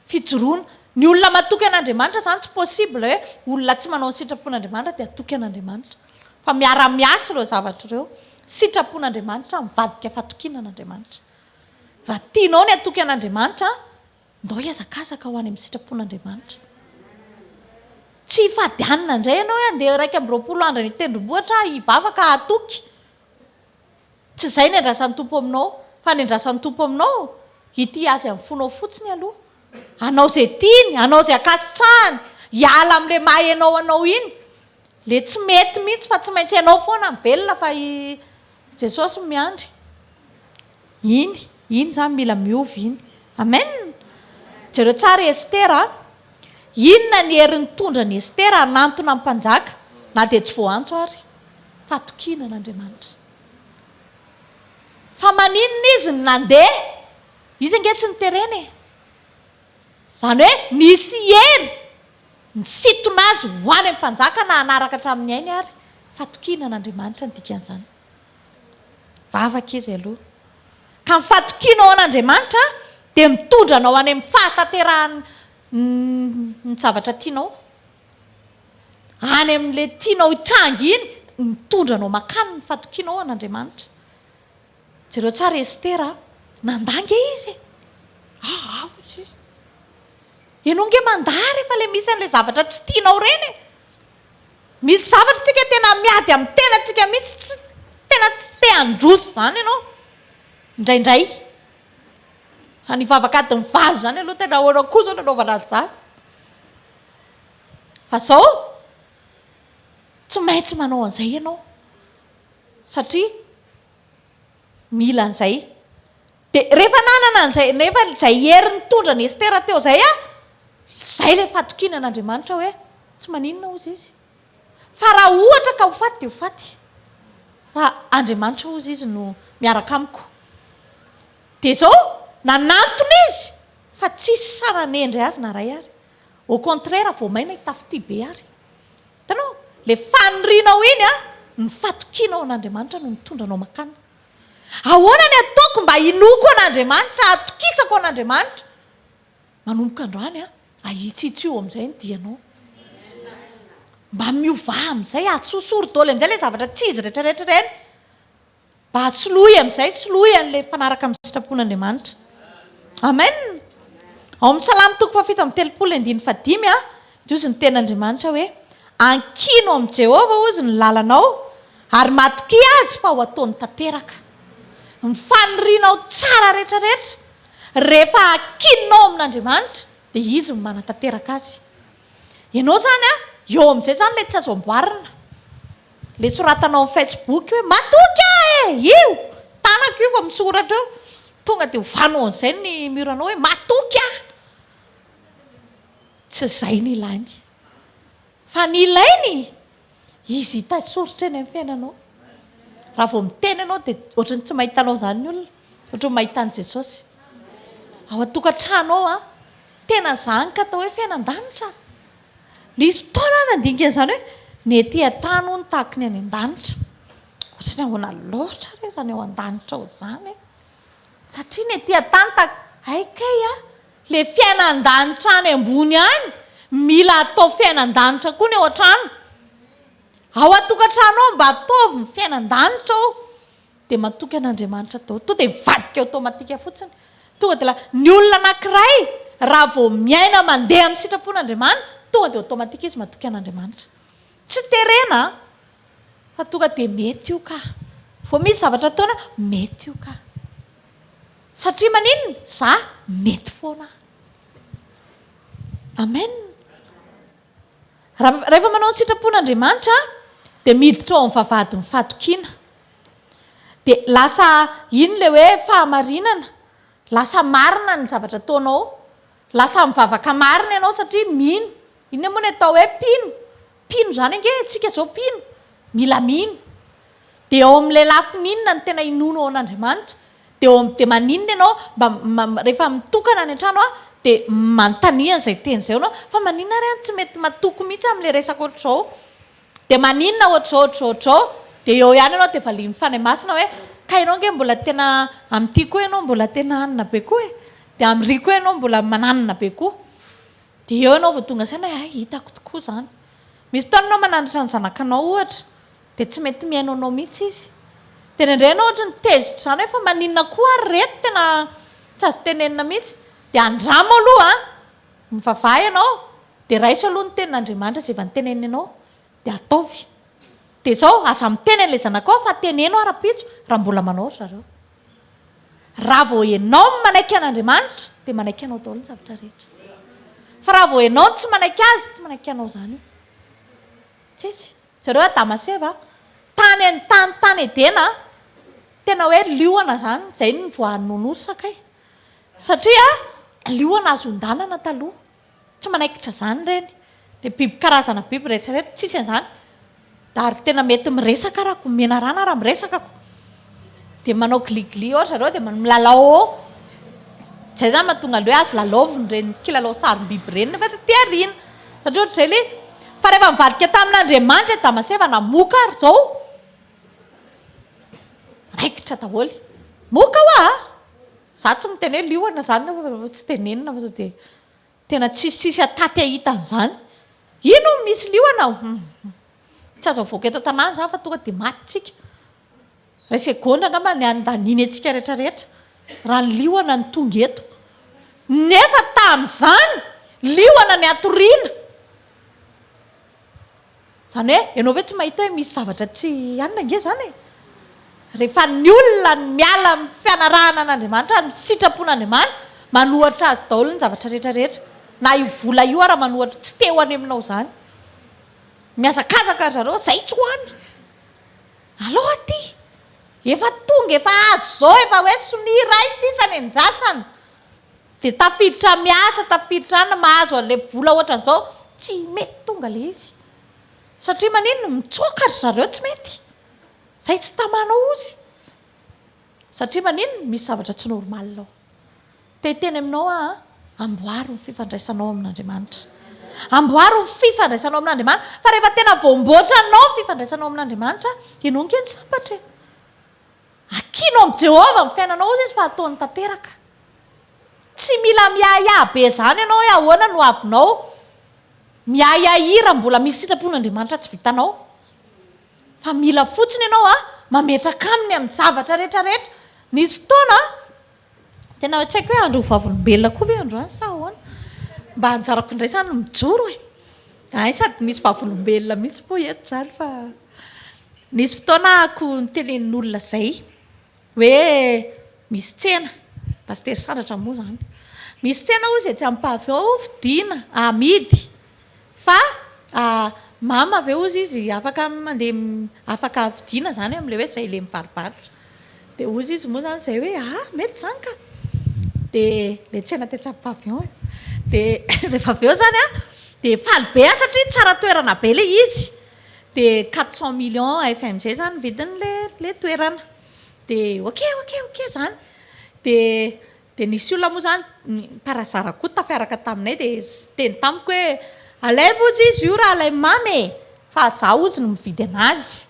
Fijoroana. Ny olona matoky an'Andriamanitra izany tsy possible hoe olona tsy manao ny sitrapon'Andriamanitra dia hatoky an'Andriamanitra. Fa miara-miasa ireo zavatra ireo. Sitrapon'Andriamanitra mivadika fatokiana an'Andriamanitra. Raha tianao ny hatoky an'Andriamanitra, ndao hihazakazaka ho any amin'ny sitrapon'Andriamanitra. Tsy hifady hanina indray ianao hoe handeha 21 andro any an-tendrombohitra aho hivavaka hatoky. Tsy izay ny andrasan'ny Tompo aminao, fa ny andrasan'ny Tompo aminao, hitia Azy amin'ny fonao fotsiny aloha. Hanao izay tiany, hanao izay ankasitrahany, hiala amin'ilay maha ianao anao iny. Ilay tsy mety mihitsy fa tsy maintsy ianao foana mivelona fa i Jesosy no miandry. Iny, iny izany mila miova iny. Amen! Jereo tsara i Estera a. Inona ny hery nitondra an'i Estera hanantona ny mpanjaka na dia tsy voaantso ary? Fahatokiana an'Andriamanitra. Fa maninona izy no nandeha? Izy ange tsy niterena e. Izany hoe nisy hery nisintona azy ho any amin'ny mpanjaka na hanaraka hatramin'ny ainy ary. Fahatokiana an'Andriamanitra ny dikan'izany. Vavaka izy aloha. Ka ny fatokianao an'Andriamanitra dia mitondra anao any amin'ny fahatanterahan'ny ny zavatra tianao. Any amin'ilay tianao hitranga iny, mitondra anao mankany ny fatokianao an'Andriamanitra. Jereo tsara Estera a! Nandà ange izy e! Aa hozy izy. Ianao ange mandà rehefa ilay misy an'ilay zavatra tsy tianao ireny e! Misy zavatra tsika tena miady amin'ny tenantsika mihitsy tsy tena tsy te handroso izany ianao indraindray. Izany hivavaka adiny valo izany aloha tena ahoana koa izao no anaovana an'izany. Fa izao tsy maintsy manao an'izay ianao satria mila an'izay. Dia rehefa nanana an'izay, nefa izay hery nitondra an'i Estera teo izay an, izay ilay fatokiana an'Andriamanitra hoe tsy maninona hozy izy. Fa raha ohatra ka ho faty dia ho faty. Fa Andriamanitra hozy izy no miaraka amiko. Dia izao, nanantona izy fa tsisy sahy nanendry azy na iray ary. Au contraire vao may nahita fitia be ary. Hitanao? Ilay fanirianao iny an, ny fatokianao an'Andriamanitra no mitondra anao mankany. Ahoana ny ataoko mba hinoako an'Andriamanitra, hahatokisako an'Andriamanitra? Manomboka androany an, ahitsihitsio amin'izay ny dianao. Mba miovà amin'izay, atsosory daholo amin'izay ilay zavatra tsy izy rehetrarehetra ireny. Mba soloy amin'izay, soloy an'ilay mifanaraka amin'ny sitrapon'Andriamanitra. Amen! Ao amin'ny Salamo toko faha-37 andininy fahadimy dia hozy ny tenin'Andriamanitra hoe, Ankino amin'i Jehovah, hozy, ny lalanao, ary matokia Azy fa ho ataony tanteraka. Ny fanirianao tsara rehetrarehetra, rehefa ankininao amin'Andriamanitra, dia Izy no manatanteraka azy. Ianao izany an, eo amin'izay izany ilay tsy azo amboarina. Ilay soratanao amin'ny Facebook hoe matoky aho e! Io! Tanako io fa misoratra eo. Tonga dia ovanao an'izay ny mur-nao hoe matoky aho. Tsy izay ny ilainy. Fa ny ilainy, izy hita soritra eny amin'ny fiainanao. Raha vao miteny ianao dia ohatran'ny tsy mahita anao izany ny olona. Ohatran'ny mahita an'i Jesosy. Ao an-tokantrano ao an, tena izany ka atao hoe fiainan-danitra. Nisy fotoana aho nandinika an'izany hoe ny ety an-tany hono tahaky ny any an-danitra. Ohatran'ny ahoana loatra re izany ao an-danitra ao izany e? Satria ny ety an-tany tahaka, hay kay a! Ilay fiainan-danitra any ambony any, mila atao fiainan-danitra koa ny ao an-trano. Ao an-tokantrano ao mba ataovy ny fiainan-danitra ao. Dia matoky an'Andriamanitra daholo. Tonga dia mivadika automatique fotsiny. Tonga dia la, ny olona anankiray raha vao miaina mandeha amin'ny sitrapon'Andriamanitra, tonga dia automatique izy matoky an'Andriamanitra. Tsy terena an! Fa tonga dia mety io ka. Vao misy zavatra ataony an, mety io ka. Satria maninona? Za mety foana aho. Amen. Raha rehefa manao ny sitrapon'Andriamanitra dia miditra ao amin'ny vavahadin'ny fahatokiana. Dia lasa iny ilay hoe fahamarinana, lasa marina ny zavatra ataonao, lasa mivavaka marina ianao satria mino. Inona moa ny atao hoe mpino? Mpino izany ange isika izao mpino, mila mino. Dia eo amin'ilay lafiny inona no tena inoanao an'Andriamanitra? Dia eo dia maninona ianao mba rehefa mitokana any an-trano aho dia manontania an'izay teny izay ianao fa maninona ary aho no tsy mety matoky mihitsy amin'ilay resaka ohatr'izao? Dia maninona ohatr'izao ohatr'izao ohatr'izao? Dia eo ihany ianao dia valian'ny Fanahy Masina hoe ka ianao ange mbola tena amin'ity koa ianao mbola tena anona be koa e! Dia amin'iry koa ianao mbola mananona be koa. Dia eo ianao vao tonga saina hoe hay hitako tokoa izany. Misy fotoana ianao mananatra ny zanakanao ohatra Dia tsy mety mihaino anao mihitsy izy. Dia indraindray ianao ohatry ny tezitra izany hoe fa maninona koa ary ireto tena tsy azo tenenina mihitsy. Dia andramo aloha an! Mivavaha ianao, dia raiso aloha ny tenin'Andriamanitra izay efa noteneniny anao, dia ataovy. Dia izao, aza miteny an'ilay zanakao fa teneno aho rahampitso raha mbola manao ry zareo. Raha vao ianao no manaiky an'Andriamanitra, dia manaiky anao daholo ny zavatra rehetra. Fa raha vao ianao no tsy manaiky Azy, tsy manaiky anao izany io. Tsisy. Jereo Adama sy Eva, tany an tany tany Edena, tena hoe liona zany, zay no nivoahan'ny nounours kay. Satria liona azo ondanana taloha, tsy manaikitra zany ireny, le biby karazana biby rehetra rehetra tsisy an'izany, ary tena mety miresaka ary ako, menarana raha miresaka ako. Dia manao gligli eo ry zareo dia milalao eo. Izay izany mahatonga an'ilay hoe azo lalaovina ireny kilalao sarim-biby ireny nefa taty aoriana. Satria ohatr'izay ilay izy. Fa rehefa nivadika tamin'Andriamanitra i Adama sy Eva namoka ary izao, raikitra daholo. Moka hoa a! Za tsy miteny hoe liona izany nefa tsy tenenina fa sao dia tena tsisy ataty hahita an'izany. Ino misy liona? Hum. Tsy azo avoaka eto an-tanàna izany fa tonga dia maty tsika. Iray segondra angamba ny handaniany antsika rehetra rehetra raha ny liona no tonga eto. Nefa tamin'izany, liona ny hatoriana. Izany hoe, ianao ve tsy mahita hoe misy zavatra tsy anona ange izany e? Rehefa ny olona no miala amin'ny fianarahana an'Andriamanitra, ny sitrapon'Andriamanitra, manohatra azy daholo ny zavatra rehetra rehetra. Na io vola io ara manohatra, tsy te ho any aminao izany. Mihazakazaka ry zareo, izay tsy ho any. Alao aty! Efa tonga, efa azo izao, efa hoe sonia iray sisa ny andrasana. Dia tafiditra miasa, tafiditra any, mahazo an'ilay vola ohatran'izao, tsy mety tonga ilay izy. Satria maninona? Mitsoaka ry zareo, tsy mety. Izay tsy tamanao ozy. Satria maninona? Misy zavatra tsy normal ao. Te hiteny aminao aho an, amboaro ny fifandraisanao amin'Andriamanitra. Amboaro ny fifandraisanao amin'Andriamanitra, fa rehefa tena voamboatranao ny fifandraisanao amin'Andriamanitra, ianao ange no sambatra e. Ankino amin'i Jehovah ny fiainanao hozy izy fa hataony tanteraka. Tsy mila miahiahy be izany ianao hoe ahoana no avinao. Miahiahia raha mbola misy sitrapon'Andriamanitra tsy vitanao. Fa mila fotsiny ianao an, mametraka aminy amin'ny zavatra rehetra rehetra. Nisy fotoana. Tena tsy haiko hoe andro vavolombelona koa ve androany sa ahoana? Mba anjarako indray izany no mijoro e! Hay sady misy vavolombelona mihitsy moa eto izany fa nisy fotoana ako notenenin'olona izay hoe misy tsena, Pasitera Sandratra moa izany, misy tsena hozy etsy amin'ny pavillon vidiana, amidy fa mama ve hozy izy afaka mandeha afaka vidiana izany amin'ilay hoe izay ilay mivarobarotra. Dia hozy izy moa izany izay hoe ah mety izany ka! Dia ilay tsena tetsy amin'ny pavillon e! Dia rehefa avy eo izany an, dia faly be aho satria tsara toerana be ilay izy. Dia 400 millions FMG izany ny vidin'ilay ilay toerana. Dia ok ok ok izany. Dia dia nisy olona moa izany par hasard koa tafiaraka taminay dia niteny tamiko hoe alaivo hozy izy io rahalahy mamy e! Fa izaho hozy no mividy an'azy.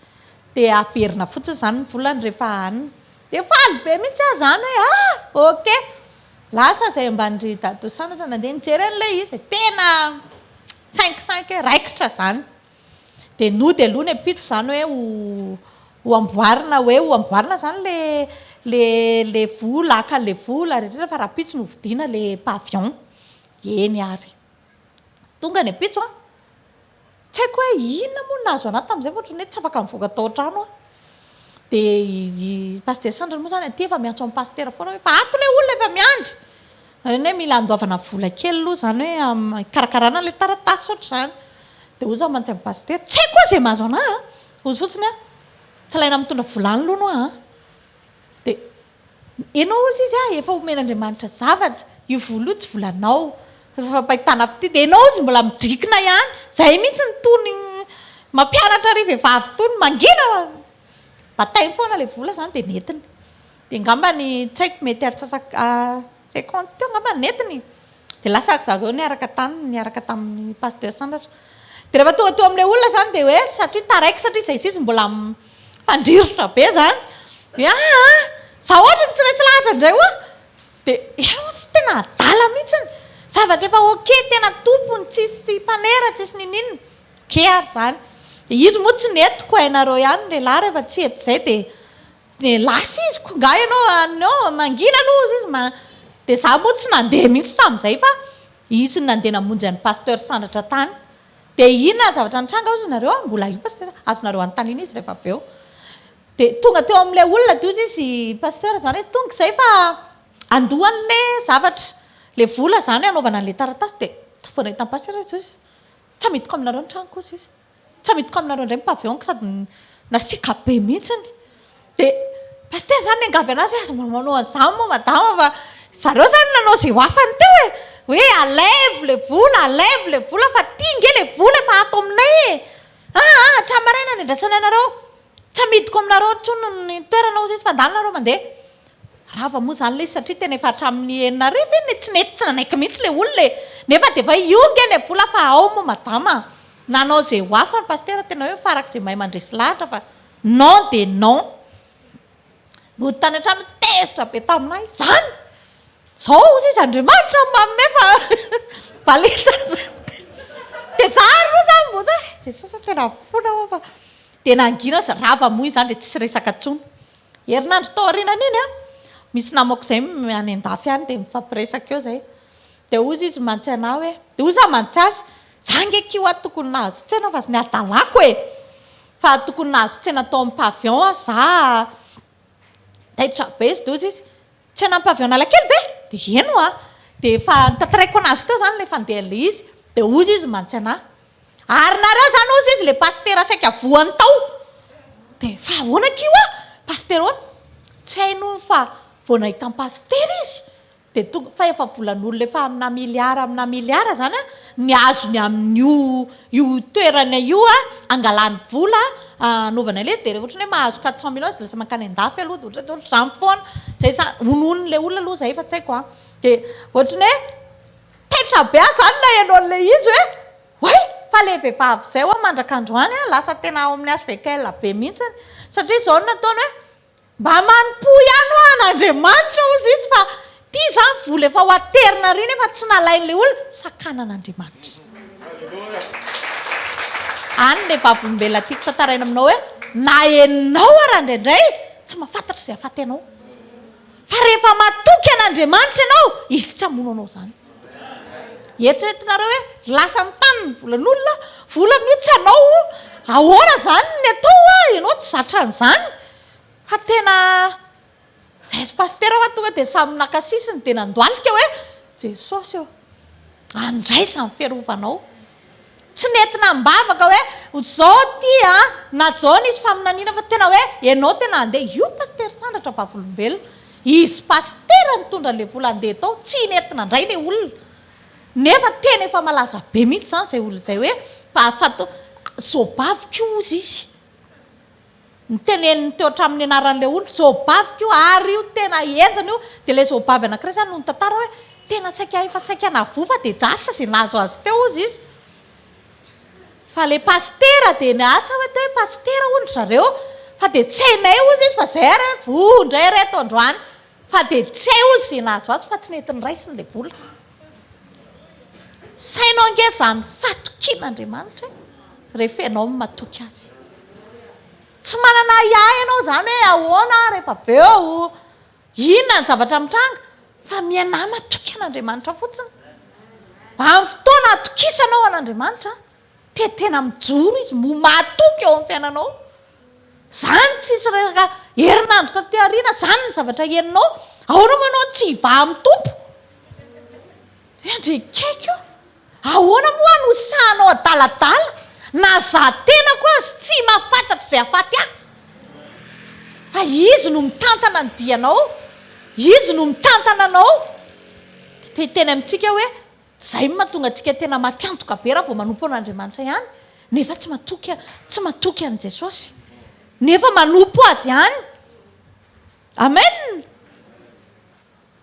Dia averina fotsiny izany ny volany rehefa any. Dia faly be mihitsy aho izany hoe ah! Ok. Lasa izay ambanin-dry Dadou Sandratra nandeha nijery an'ilay izy. Tena cinq cinq raikitra izany. Dia nody aloha ny ampitso izany hoe ho ho amboarina hoe ho amboarina izany ilay ilay ilay vola, haka an'ilay vola rehetra rehetra fa rahampitso no hovidiana ilay pavillon. Eny ary. Tonga ny ampitso an. Tsy haiko hoe inona moa no nahazo an'ahy tamin'izay fa ohatran'ny hoe tsy afaka nivoaka tao an-trano aho. Dia i Pasitera Sandra moa izany aty efa miantso an'i Pasitera foana hoe fa ato ilay olona efa miandry. Izany hoe mila andoavana vola kely aloha izany hoe hikarakarana an'ilay taratasy ohatr'izany. Dia hoy izaho mantsy amin'i Pasitera, tsy haiko hoe izay mahazo an'ahy an! Hoy izy fotsiny an, tsy ilaina mitondra vola any aloha ianao an! Dia Ianao hozy izy ah, efa omen'Andriamanitra zavatra, io vola io tsy volanao, fa efa fampahitana fitia, dia ianao hozy mbola midrikina ihany, zay mihitsy ny tony mampianatra ry vehivavy tony, mangina fa batainy foana ilay vola zany dia nentiny, dia angambany tsy haiko mety antsasaka cinquante teo angamba ny nentiny. Dia lasa ry zareo niaraka tany, niaraka tamin'ny Pasteur Sandratra. Dia rehefa tonga teo amin'ilay olona izany dia hoe satria taraiky satria izay sy izy mbola mifandrirotra be izany. Dia aa, izaho ohatry ny tsy resy lahatra indray ho'a. Dia ianao tsy tena adala mihitsiny. Zavatra efa ok, tena tompony, tsisy mpanera, tsisy n'inon'inona. Ok ary izany. Dia izy moa tsy nety ko hainareo ihany ny lehilahy rehefa tsy hety izay dia Dia lasa izy ko nga ianao any eo mangina aloha ozy izy ma dia za moa tsy nandeha mihitsy tamin'izay fa izy no nandeha namonjy an'i pasteur Sandratra tany dia inona ny zavatra nitranga ozy nareo a mbola io pasteur azonareo anontaniana izy rehefa avy eo dia tonga teo amin'ilay olona dia ozy izy pasteur zany hoe tonga izay fa andoha an'le zavatra le vola zany hanaovana an'le taratasy dia vao nahita an'i pasteur izy ozy tsy amidiko aminareo ny tranoko ozy izy Tsy amidiko aminareo indray ny pavillon-ko sady nasiaka be mihitsiny. Dia Pasitera izany niangavy anazy hoe aza mba manao an'izany moa madama fa zareo izany nanao izay ho afany teo e! Hoe alaivo ilay vola, alaivo ilay vola fa ity ange ilay vola efa ato aminay e! Aa hatramin'ny maraina niandrasana anareo, tsy amidiko aminareo intsony ny toerana hozy izy fa ndany nareo mandeha. Rava moa izany ilay izy satria tena efa hatramin'ny 6000 iny e, tsy nety tsy nanaiky mihitsy ilay olona e! Nefa dia efa io ange ilay vola fa ao moa madama a! Nanao izay ho hafa ny pasitera tena hoe farak'izay mahay mandresy lahatra fa non dia non. Nody tany an-trano tezitra be tamin'ahy izany! Izao hozy izy Andriamanitra no manome fa balita Dia za aloha zany mbo za Jesosy a tena fona aho fa dia nangina aza rava moa izany dia tsisy resaka intsony. Herinandro tao aorianan'iny an, misy namako izay any an-dafy any dia mifampiresaka eo izay. Dia hozy izy mantsy anah hoe, dia hoy za mantsy azy, za ange ki hoa tokony nahazo tsena fa ny hadalako e! Fa tokony nahazo tsena tao amin'ny pavillon aho za taitra be izy dia hozy izy, tsena amin'ny pavillon Analakely ve? Dia eny hoa! Dia efa notantaraiko anazy teo izany ilay fandehan'ilay izy, dia hozy izy mantsy anah, ary nareo izany hozy izy ilay pasitera saika voany tao! Dia fa ahoana ki hoa? Pasitera ahoana? Tsy hainy hono fa vao nahita an'i pasitera izy Dia tonga, fa efa volan'olona efa amina miliara amina miliara izany an, ny azony amin'io io toerana io an, angalany vola anaovana ilay izy, dia rehefa ohatran'ny hoe mahazo 400 millions izy dia lasa mankany an-dafy aloha, dia ohatran'ny ohatr'izany foana, izay sa, honohonon'ilay olona aloha izay fa tsy haiko an, dia ohatran'ny hoe taitra be aho izany naheno an'ilay izy hoe oay! Fa ilay vehivavy izay ho'a mandrak'androany an, lasa tena ao amin'ny HVKL be mihitsiny, satria izao no nataony hoe Mba manompoa ihany hoa an'Andriamanitra hozy izy fa ty zany vola efa ho aterina ary nefa tsy nalain'ilay olona, sakanan'Andriamanitra. Any ilay vavolombelona tiako tantaraina aminao hoe na enao ara indraindray tsy mahafantatra izay hahafaty anao. Fa rehefa matoky an'Andriamanitra ianao, Izy tsy hamono anao izany. Eritreretinareo hoe lasa ny tany ny volan'olona, vola amin'io tsy anao, ahoana izany ny atao a, ianao tsy zatra an'izany. Fa tena Zay sy pasitera fa tonga dia samy naka sisiny dia nandohalika hoe Jesosy ô, andraisa ny fiarovanao. Tsy nentina am-bavaka hoe zao ty a, na zao nisy faminaniana fa tena hoe ianao tena handeha. Io pasitera Sandratra vavolombelona. Izy pasitera nitondra an'ilay vola handeha tao, tsy nety nandray ilay olona. Nefa tena efa malaza be mihitsy izany izay olona izay hoe fa zobaviko io hozy izy. Noteneniny teo hatramin'ny anaran'ilay olona, zobaviko io, ary io tena henjana io, dia ilay zobavy anankiray izany no nitantara hoe tena saika efa saika navoa fa dia asa izay nahazo azy teo hozy izy. Fa ilay pasitera dia ny asa hoe teo hoe pasitera hono ry zareo, fa dia tsy hainay hozy izy fa izay ary hoe voa indray ireto androany, fa dia tsy hay hozy izay nahazo azy fa tsy nety noraisiny ilay vola. Saino ange izany fatokian'Andriamanitra e, rehefa ianao no matoky Azy. Tsy manana ahiahy ianao izany hoe ahoana aho rehefa avy eo, inona ny zavatra mitranga, fa miainà matoky an'Andriamanitra fotsiny. Amin'ny fotoana atokisanao an'Andriamanitra, dia tena mijoro Izy, matoky eo amin'ny fiainanao. Zany tsisy resaka herinandro taty aoriana zany ny zavatra henonao, ahoana moa ianao tsy hivaha amin'ny Tompo? Ry Andriakaiko ô! Ahoana moa aho no sahanao adaladala na za tenako aza tsy mahafantatra izay hahafaty ahy? Fa Izy no mitantana ny dianao, Izy no mitantana anao. Te hiteny amintsika hoe Izay no mahatonga antsika tena maty antoka be raha vao manompo an'Andriamanitra ihany, nefa tsy matoky tsy matoky an'i Jesosy. Nefa manompo Azy ihany. Amen!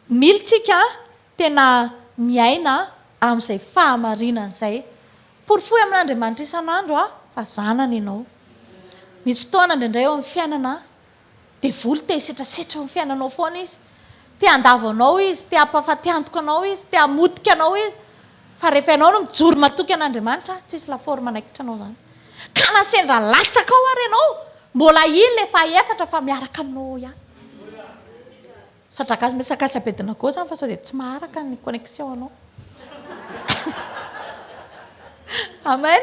Mila tsika tena miaina amin'izay fahamarinana izay. Porofoy amin'Andriamanitra isan'andro fa zanany ianao. Misy fotoana indraindray eo amin'ny fiainana Devoly te hisetrasetra eo amin'ny fiainanao foana izy. Te handavo anao izy, te hampahafaty antoka anao izy, te hamotika anao izy. Fa rehefa ianao no mijoro matoky an'Andriamanitra, tsisy lafaoro manaikitra anao izany. Ka na sendra latsaka ao ary ianao, mbola iny ilay fahaefatra fa miaraka aminao ao ihany. Sadraka Mesaka sy Abednego izany fa sao dia tsy maharaka ny connexion anao. Amen.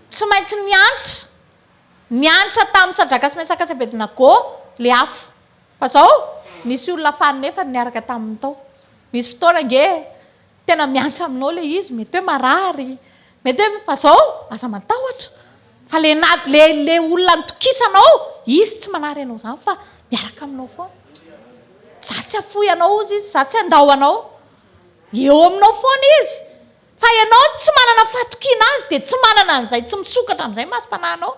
Tsy maintsy miantra. Niantra tamin'i Sadraka sy Mesaka sy Abednego le afo. Fa zao, nisy olona faninefany niaraka taminy tao. Misy fotoana ange tena miantra aminao le izy, mety hoe marary, mety hoe, fa zao, aza matahotra, fa le na, le, le olona nitokisanao, izy tsy manary anao zany fa miaraka aminao foana. Za tsy hafoy anao hozy izy, za tsy handao anao. Eo aminao foana izy. Fa ianao tsy manana fahatokiana azy dia tsy manana an'izay tsy misokatra amin'izay masom-panahinao.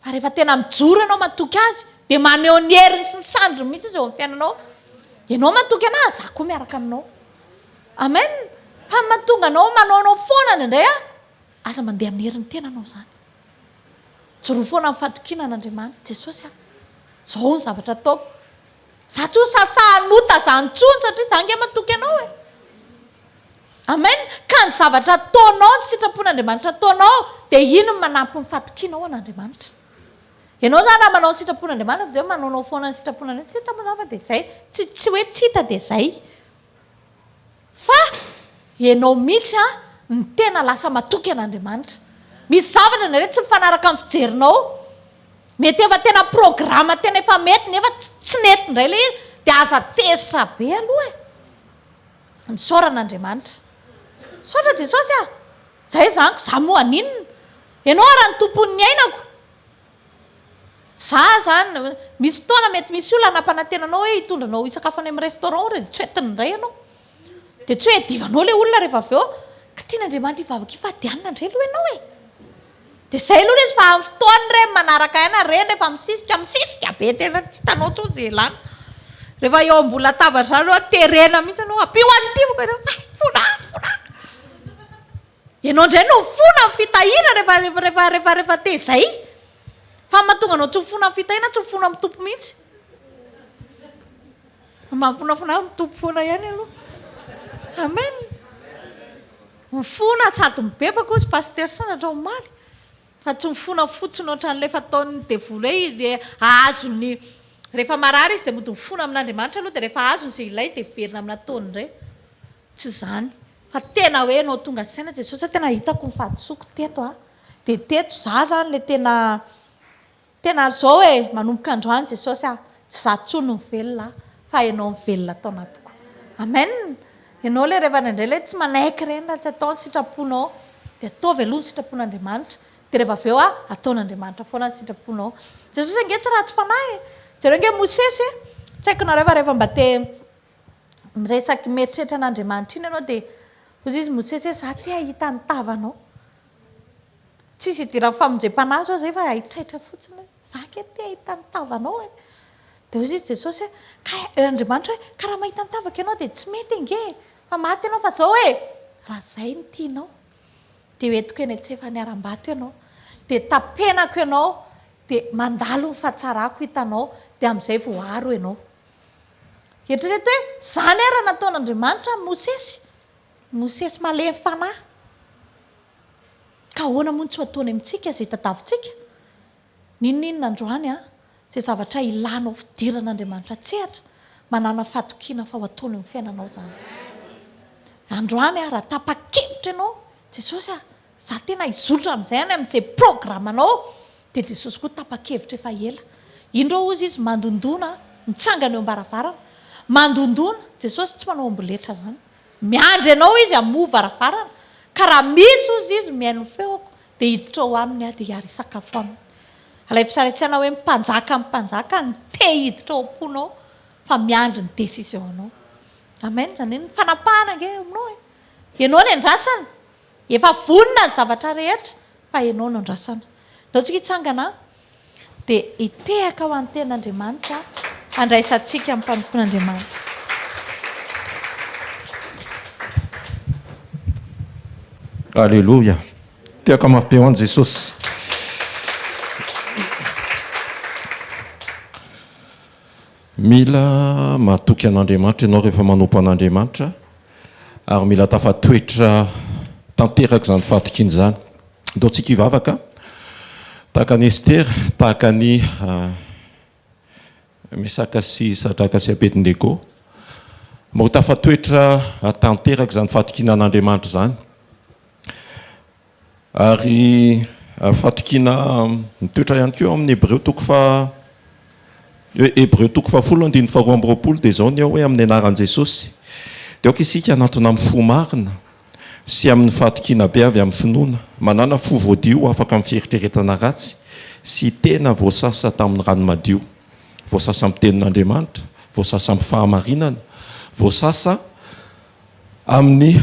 Fa rehefa tena mijoro ianao matoky azy dia maneho ny heriny sy ny sandriny mihitsy izy eo amin'ny fiainanao. Ianao matoky an'ahy, za koa miaraka aminao. Amen. Fa ny mahatonga anao manaonao foana indraindray an, aza mandeha amin'ny herin'ny tenanao izany. Joroa foana amin'ny fahatokiana an'Andriamanitra. Jesosy a, izao ny zavatra ataoko. Za tsy ho sasahan'ota zany tsony satria za nge matoky anao e. Amen! Ka ny zavatra ataonao, ny sitrapon'Andriamanitra ataonao dia iny no manampy ny fatokianao an'Andriamanitra. Ianao zany raha manao ny sitrapon'Andriamanitra dia hoe manaonao foana ny sitrapon'Andriamanitra, tsy hita moa zany fa dia zay, tsy tsy hoe tsy hita dia zay. Fa ianao mihitsy an no tena lasa matoky an'Andriamanitra. Misy zavatra indraindray tsy mifanaraka amin'ny fijerinao. Mety efa tena programa tena efa mety nefa tsy nety indray ilay izy dia aza tezitra be aloha e. Misaora an'Andriamanitra. Misaotra Jesosy a! Zay izany ko, za moa haninona? Ianao ara ny tompon'ny ainako. Za zany, misy fotoana mety misy olona nampanantena anao hoe hitondra anao hisakafo any amin'ny restaurant ohatra dia tsy hoentiny indray ianao. Dia tsy hoe hiadivanao ilay olona rehefa avy eo. Ka tian'Andriamanitra hivavaka hifady hanina indray aloha ianao e. Dia izay aloha ilay izy fa amin'ny fotoany ireny manaraka aina ireny rehefa misisika, misisika be tena tsy hitanao intsony izay ilana. Rehefa eo ambony latabatra izany ianao terena mihitsy ianao, ampio an'ity moka ianao, hay fona, fona. Ianao indray no mifona amin'ny fitahiana rehefa rehefa rehefa rehefa te izay. Fa ny mahatonga anao tsy mifona amin'ny fitahiana, tsy mifona amin'ny Tompo mihitsy. Mba mifonafona amin'ny Tompo foana ihany aloha. Amen. Mifona sady mibebaka hozy Pasitera Sandratra omaly. Fa tsy mifona fotsiny ohatran'ilay fataon'ny devoly hoe ilay hahazo ny. Rehefa marary izy dia mody mifona amin'Andriamanitra aloha dia rehefa azony izay ilainy dia miverina amin'ny nataony indray. Tsy izany. Fa tena hoe ianao tonga saina Jesosy a, tena hitako ny fahadisoako teto a. Dia teto za zany ilay tena tena ary izao e, manomboka androany Jesosy a, tsy za intsony no mivelona fa ianao mivelona ato anatiko. Amen. Ianao ilay rehefa indraindray ilay tsy manaiky ireny raha tsy atao ny sitraponao dia ataovy aloha ny sitrapon'Andriamanitra. Dia rehefa avy eo a, ataon'Andriamanitra foana ny sitraponao. Jesosy ange tsy ratsy fanahy e. Jereo ange Mosesy e. Tsy haiko nareo fa rehefa mba te miresaky mieritreritra an'Andriamanitra iny ianao dia hozy izy Mosesy hoe za te hahita ny tavanao. Tsisy idiran'ny famonjem-panahy zao zay fa haitraitra fotsiny hoe za ange te hahita ny tavanao e. Dia hozy izy Jesosy hoe ka Andriamanitra hoe ka raha mahita ny tavako ianao dia tsy mety ange e, fa maty ianao fa zao e, raha zay no tianao. Dia ho entiko eny an-tsefan'ny harambato ianao, dia tapenako ianao, dia mandalo ny fahatsarako hitanao, dia amin'izay voaaro ianao. Eritrereto hoe izany ary raha nataon'Andriamanitra amin'i Mosesy, Mosesy malemy fanahy. Ka ahoana moa no tsy ho ataony amintsika izay tadavintsika? N'inon'inona androany an, izay zavatra ilanao fidiran'Andriamanitra an-tsehatra, manàna fahatokiana fa ho ataony eo amin'ny fiainanao izany. Androany an, raha tapa-kevitra ianao, Jesosy a, za tena hizotra amin'izay any amin'izay programme-nao, dia Jesosy koa tapa-kevitra efa ela. Indreo hozy izy mandondona, mitsangana eo am-baravarana, mandondona, Jesosy tsy manao amboletra izany. Miandry anao izy hamoha varavarana, ka raha misy hozy izy mihaino ny feoko, dia hiditra ao aminy aho dia hiary hisakafo aminy. Alaivo sary an-tsaina hoe mpanjaka amin'ny mpanjaka no te hiditra ao am-ponao fa miandry ny décision-nao. Amen, izany hoe ny fanapahana ange eo aminao e. Ianao no andrasana. Efa vonona ny zavatra rehetra fa ianao no andrasana. Ndao tsika hitsangana dia hitehaka ho an'ny tenin'Andriamanitra handraisantsika ny mpanompon'Andriamanitra. Aleloia! Tehaka mafy be ho an'i Jesosy. Mila matoky an'Andriamanitra ianao rehefa manompo an'Andriamanitra ary mila tafatoetra tanteraka izany fahatokiana izany. Ndao tsika hivavaka tahaka an'i Estera, tahaka an'i Mesaka sy Sadraka sy Abednego, mba ho tafatoetra tanteraka izany fahatokiana an'Andriamanitra izany. Ary fahatokiana mitoetra ihany koa amin'ny Hebreo toko faha Hebreo toko fahafolo andininy faharoa amby roapolo dia izao ny ao hoe amin'ny anaran'i Jesosy dia aoka isika hanatona amin'ny fo marina sy amin'ny fahatokiana be avy amin'ny finoana, manàna fo voadio afaka amin'ny fieritreretana ratsy sy tena voasasa tamin'ny rano madio, voasasa amin'ny tenin'Andriamanitra, voasasa amin'ny fahamarinana, voasasa amin'ny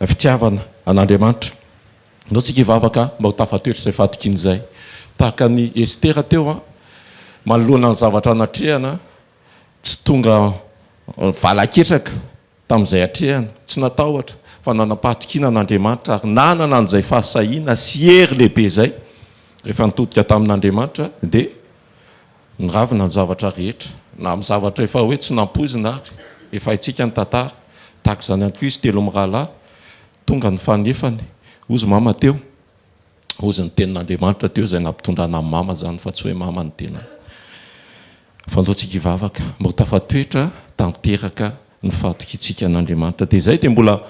fitiavana an'Andriamanitra. Ndao tsika hivavaka mba ho tafatoetra izay fahatokiana izay. Tahaka an'i Estera teo, manoloana ny zavatra natrehana, tsy tonga valaketraka tamin'izay atrehana, tsy natahotra fa nanam-pahatokiana an'Andriamanitra ary nanana an'izay fahasahiana sy hery lehibe izay. Rehefa nitodika tamin'Andriamanitra dia niravina ny zavatra rehetra, na amin'ny zavatra efa hoe tsy nampoizina ary, efa haintsika ny tantara. Tahaka izany ihany koa izy telomirahalahy, tonga ny fanefany, hozy mama teo. Hozy ny tenin'Andriamanitra teo izay nampitondrana an'i mama izany fa tsy hoe mama no tena fantatsika hivavaka mba ho tafatoetra tanteraka ny fahatokiantsika an'Andriamanitra. Dia izay dia mbola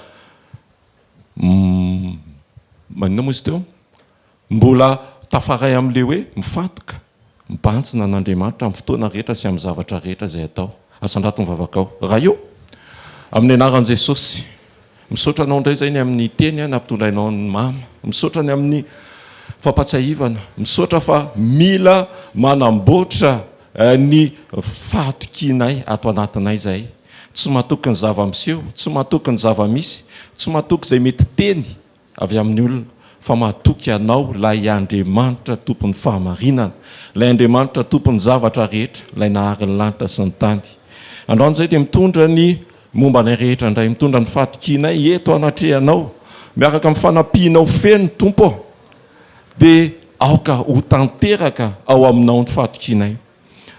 maninona moa izy teo? Mbola tafaray amin'ilay hoe mifantoka, mibanjina an'Andriamanitra amin'ny fotoana rehetra sy amin'ny zavatra rehetra izay atao. Asandrato ny vavakao. Ray ô, amin'ny anaran'i Jesosy, Misaotra anao indray izay ny amin'ny teny nampitondrainao an'i Mama. Misaotra ny amin'ny fampatsiahivana. Misaotra fa mila manamboatra ny fahatokianay ato anatinay izahay. Tsy matoky ny zava-miseho, tsy matoky ny zava-misy, tsy matoky izay mety teny avy amin'ny olona, fa matoky Anao, ilay Andriamanitra Tompon'ny fahamarinana, ilay Andriamanitra Tompon'ny zavatra rehetra, ilay nahary ny lanitra sy ny tany. Androany izahay dia mitondra ny momba anay rehetra indray, mitondra ny fahatokianay eto anatrehanao, miaraka amin'ny fanampianao feno, Tompo ô, dia aoka ho tanteraka ao Aminao ny fahatokianay.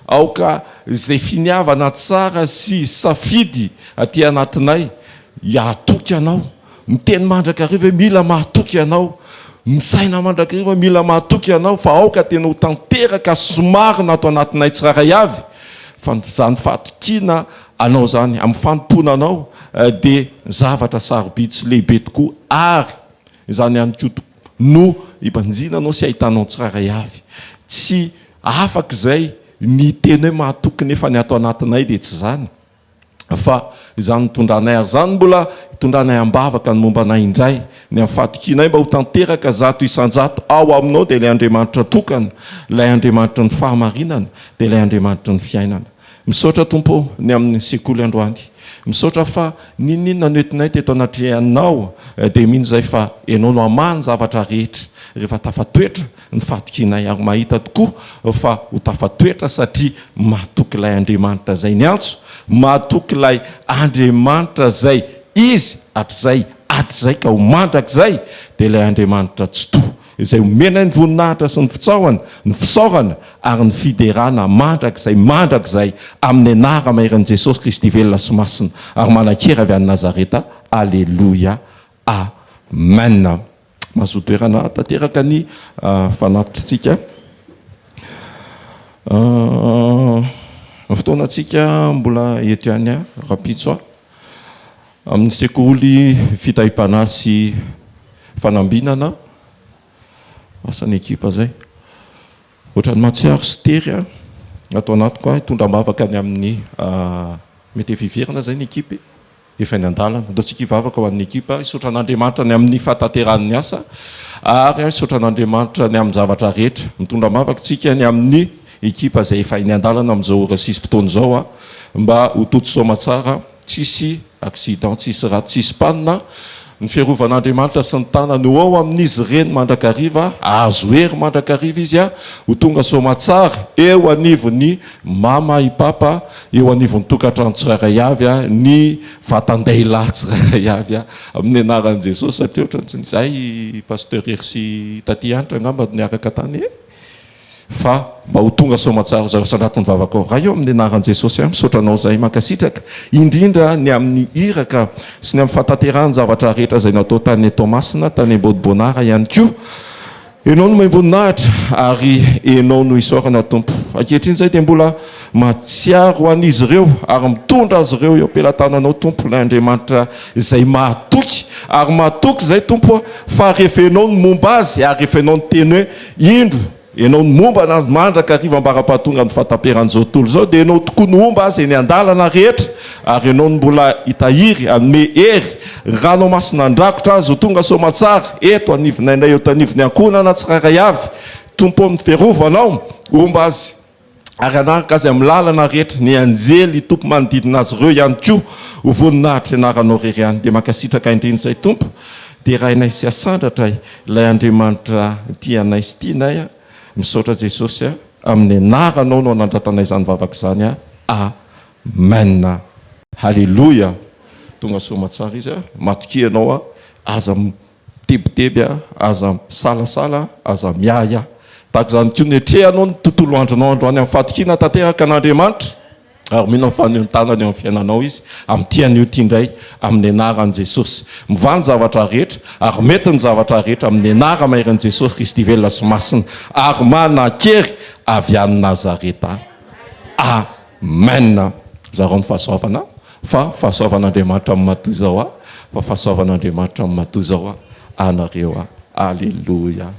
Aoka izay finiavana tsara sy safidy aty anatinay hahatoky Anao. Miteny mandrakariva hoe mila mahatoky Anao. Misaina mandrakariva hoe mila mahatoky Anao fa aoka tena ho tanteraka sy marina ato anatinay tsirairay avy. Fa izany fahatokiana Anao izany amin'ny fanompoana Anao dia zavatra sarobidy sy lehibe tokoa ary izany ihany koa no ibanjinanao sy ahitanao ny tsirairay avy. Tsy afaka izay ny hiteny hoe mahatoky nefa ny ato anatinay dia tsy izany fa izany nitondranay ary izany mbola hitondranay am-bavaka ny momba anay indray ny amin'ny fahatokianay mba ho tanteraka 100% ao Aminao dia ilay Andriamanitra tokana, ilay Andriamanitry ny fahamarinana, dia ilay Andriamanitry ny fiainana. Misaotra Tompo ô ny amin'ny sekoly androany. Misaotra fa n'inon'inona noentinay teto anatrehanao dia mino izahay fa Ianao no hamaha ny zavatra rehetra rehefa tafatoetra ny fahatokianay ary mahita tokoa fa ho tafatoetra satria matoky ilay Andriamanitra izay niantso, matoky ilay Andriamanitra izay Izy hatrizay hatrizay ka ho mandrakizay dia ilay Andriamanitra Tsitoha izay omenay ny voninahitra sy ny fitsaohana, ny fisaorana ary ny fiderana mandrakizay mandrakizay amin'ny anara-maherin'i Jesosy Kristy velona sy masina ary manan-kery avy any Nazareta. Aleloia. Amen. Mahazoa toerana tanteraka ny fanatitritsika. Ny fotoanantsika mbola eto ihany rahampitso amin'ny sekoly fitahiam-panahy sy fanambinana. Asa ny ekipa zay. Ohatran'ny mahatsiaro sy tery aho ato anatiko aho hitondra am-bavaka ny amin'ny mety efa hiverina zay ny ekipa e. Efa eny an-dalana. Andao tsika hivavaka ho an'ny ekipa, hisaotra an'Andriamanitra ny amin'ny fahatanterahan'ny asa ary hisaotra an'Andriamanitra ny amin'ny zavatra rehetra. Mitondra am-bavaka tsika ny amin'ny ekipa izay efa eny an-dalana amin'izao ora sy fotoana izao mba ho tody soamatsara, tsisy accident, tsisy ratsy, tsisy panne. Ny fiarovan'Andriamanitra sy ny tanany ho ao amin'izy ireny mandrakariva, hahazo hery mandrakariva izy ho tonga soamatsara eo anivon'ny mama i papa, eo anivon'ny tokantrano tsirairay avy, ny vatan-dehilahy tsirairay avy, amin'ny anaran'i Jesosy, satria ohatran'ny tsy nisy, hay Pasteur Hery sy Taty Hanitra angamba no niaraka tany e! Fa mba ho tonga soamatsara zareo sandrato ny vavakao. Ray ô amin'ny anaran'i Jesosy aho misaotra anao zahay mankasitraka indrindra ny amin'ny iraka sy ny amin'ny fahatanterahan javatra rehetra izay natao tany Toamasina tany Ambodibonara ihany koa. Enao no maim-boninahitra ary enao no isaorana Tompo. Ankehitriny izay dia mbola mahatsiaro an'izy ireo ary mitondra azy ireo eo am-pelatananao Tompo ilay Andriamanitra izay mahatoky ary mahatoky izay Tompo fa rehefa enao no momba azy ary rehefa enao niteny hoe Indro, Ianao no momba anazy mandrakariva ambara-pahatonga ny fahataperan'izao tontolo izao, dia Ianao tokoa no homba azy eny an-dalana rehetra, ary Ianao no mbola hitahiry, hanome hery, Ranao masina handrakotra azy ho tonga soamatsara eto anivonay eto anivon'ny ankohonana tsirairay avy. Tompo ô, ny fiarovanao homba azy. ary hanaraka azy amin'ny lalana rehetra, ny anjely hitompo manodidina azy ireo ihany koa, ho voninahitry anaranao irery ihany. Dia mankasitraka indrindra izay Tompo, derainay sy asandratray ilay Andriamanitra tia anay sy tianay a, misaotra Jesosy a, amin'ny anaranao no anandratanay izany vavaka izany a, Amen. Haleloia! Tonga soa aman-tsara izy a, matokia ianao a, aza Mitebiteby aho, aza misalasala, aza miahy aho. Tahaka izany koa, netrehanao ny tontolo andronao androany amin'ny fahatokiana tanteraka an'Andriamanitra, ary mino amin'ny fanentanana eo amin'ny fiainanao Izy, amin'ity anio ity indray, amin'ny anaran'i Jesosy. Mivaha ny zavatra rehetra, ary mety ny zavatra rehetra, amin'ny anara-maherin'i Jesosy Kristy velona sy masina, ary manan-kery avy any Nazareta. Amen. Zarao ny fahasoavana. Fa fahasoavan'Andriamanitra amin'ny matoa izao aho, fa fahasoavan'Andriamanitra amin'ny matoa izao aho anareo aho. Aleloia.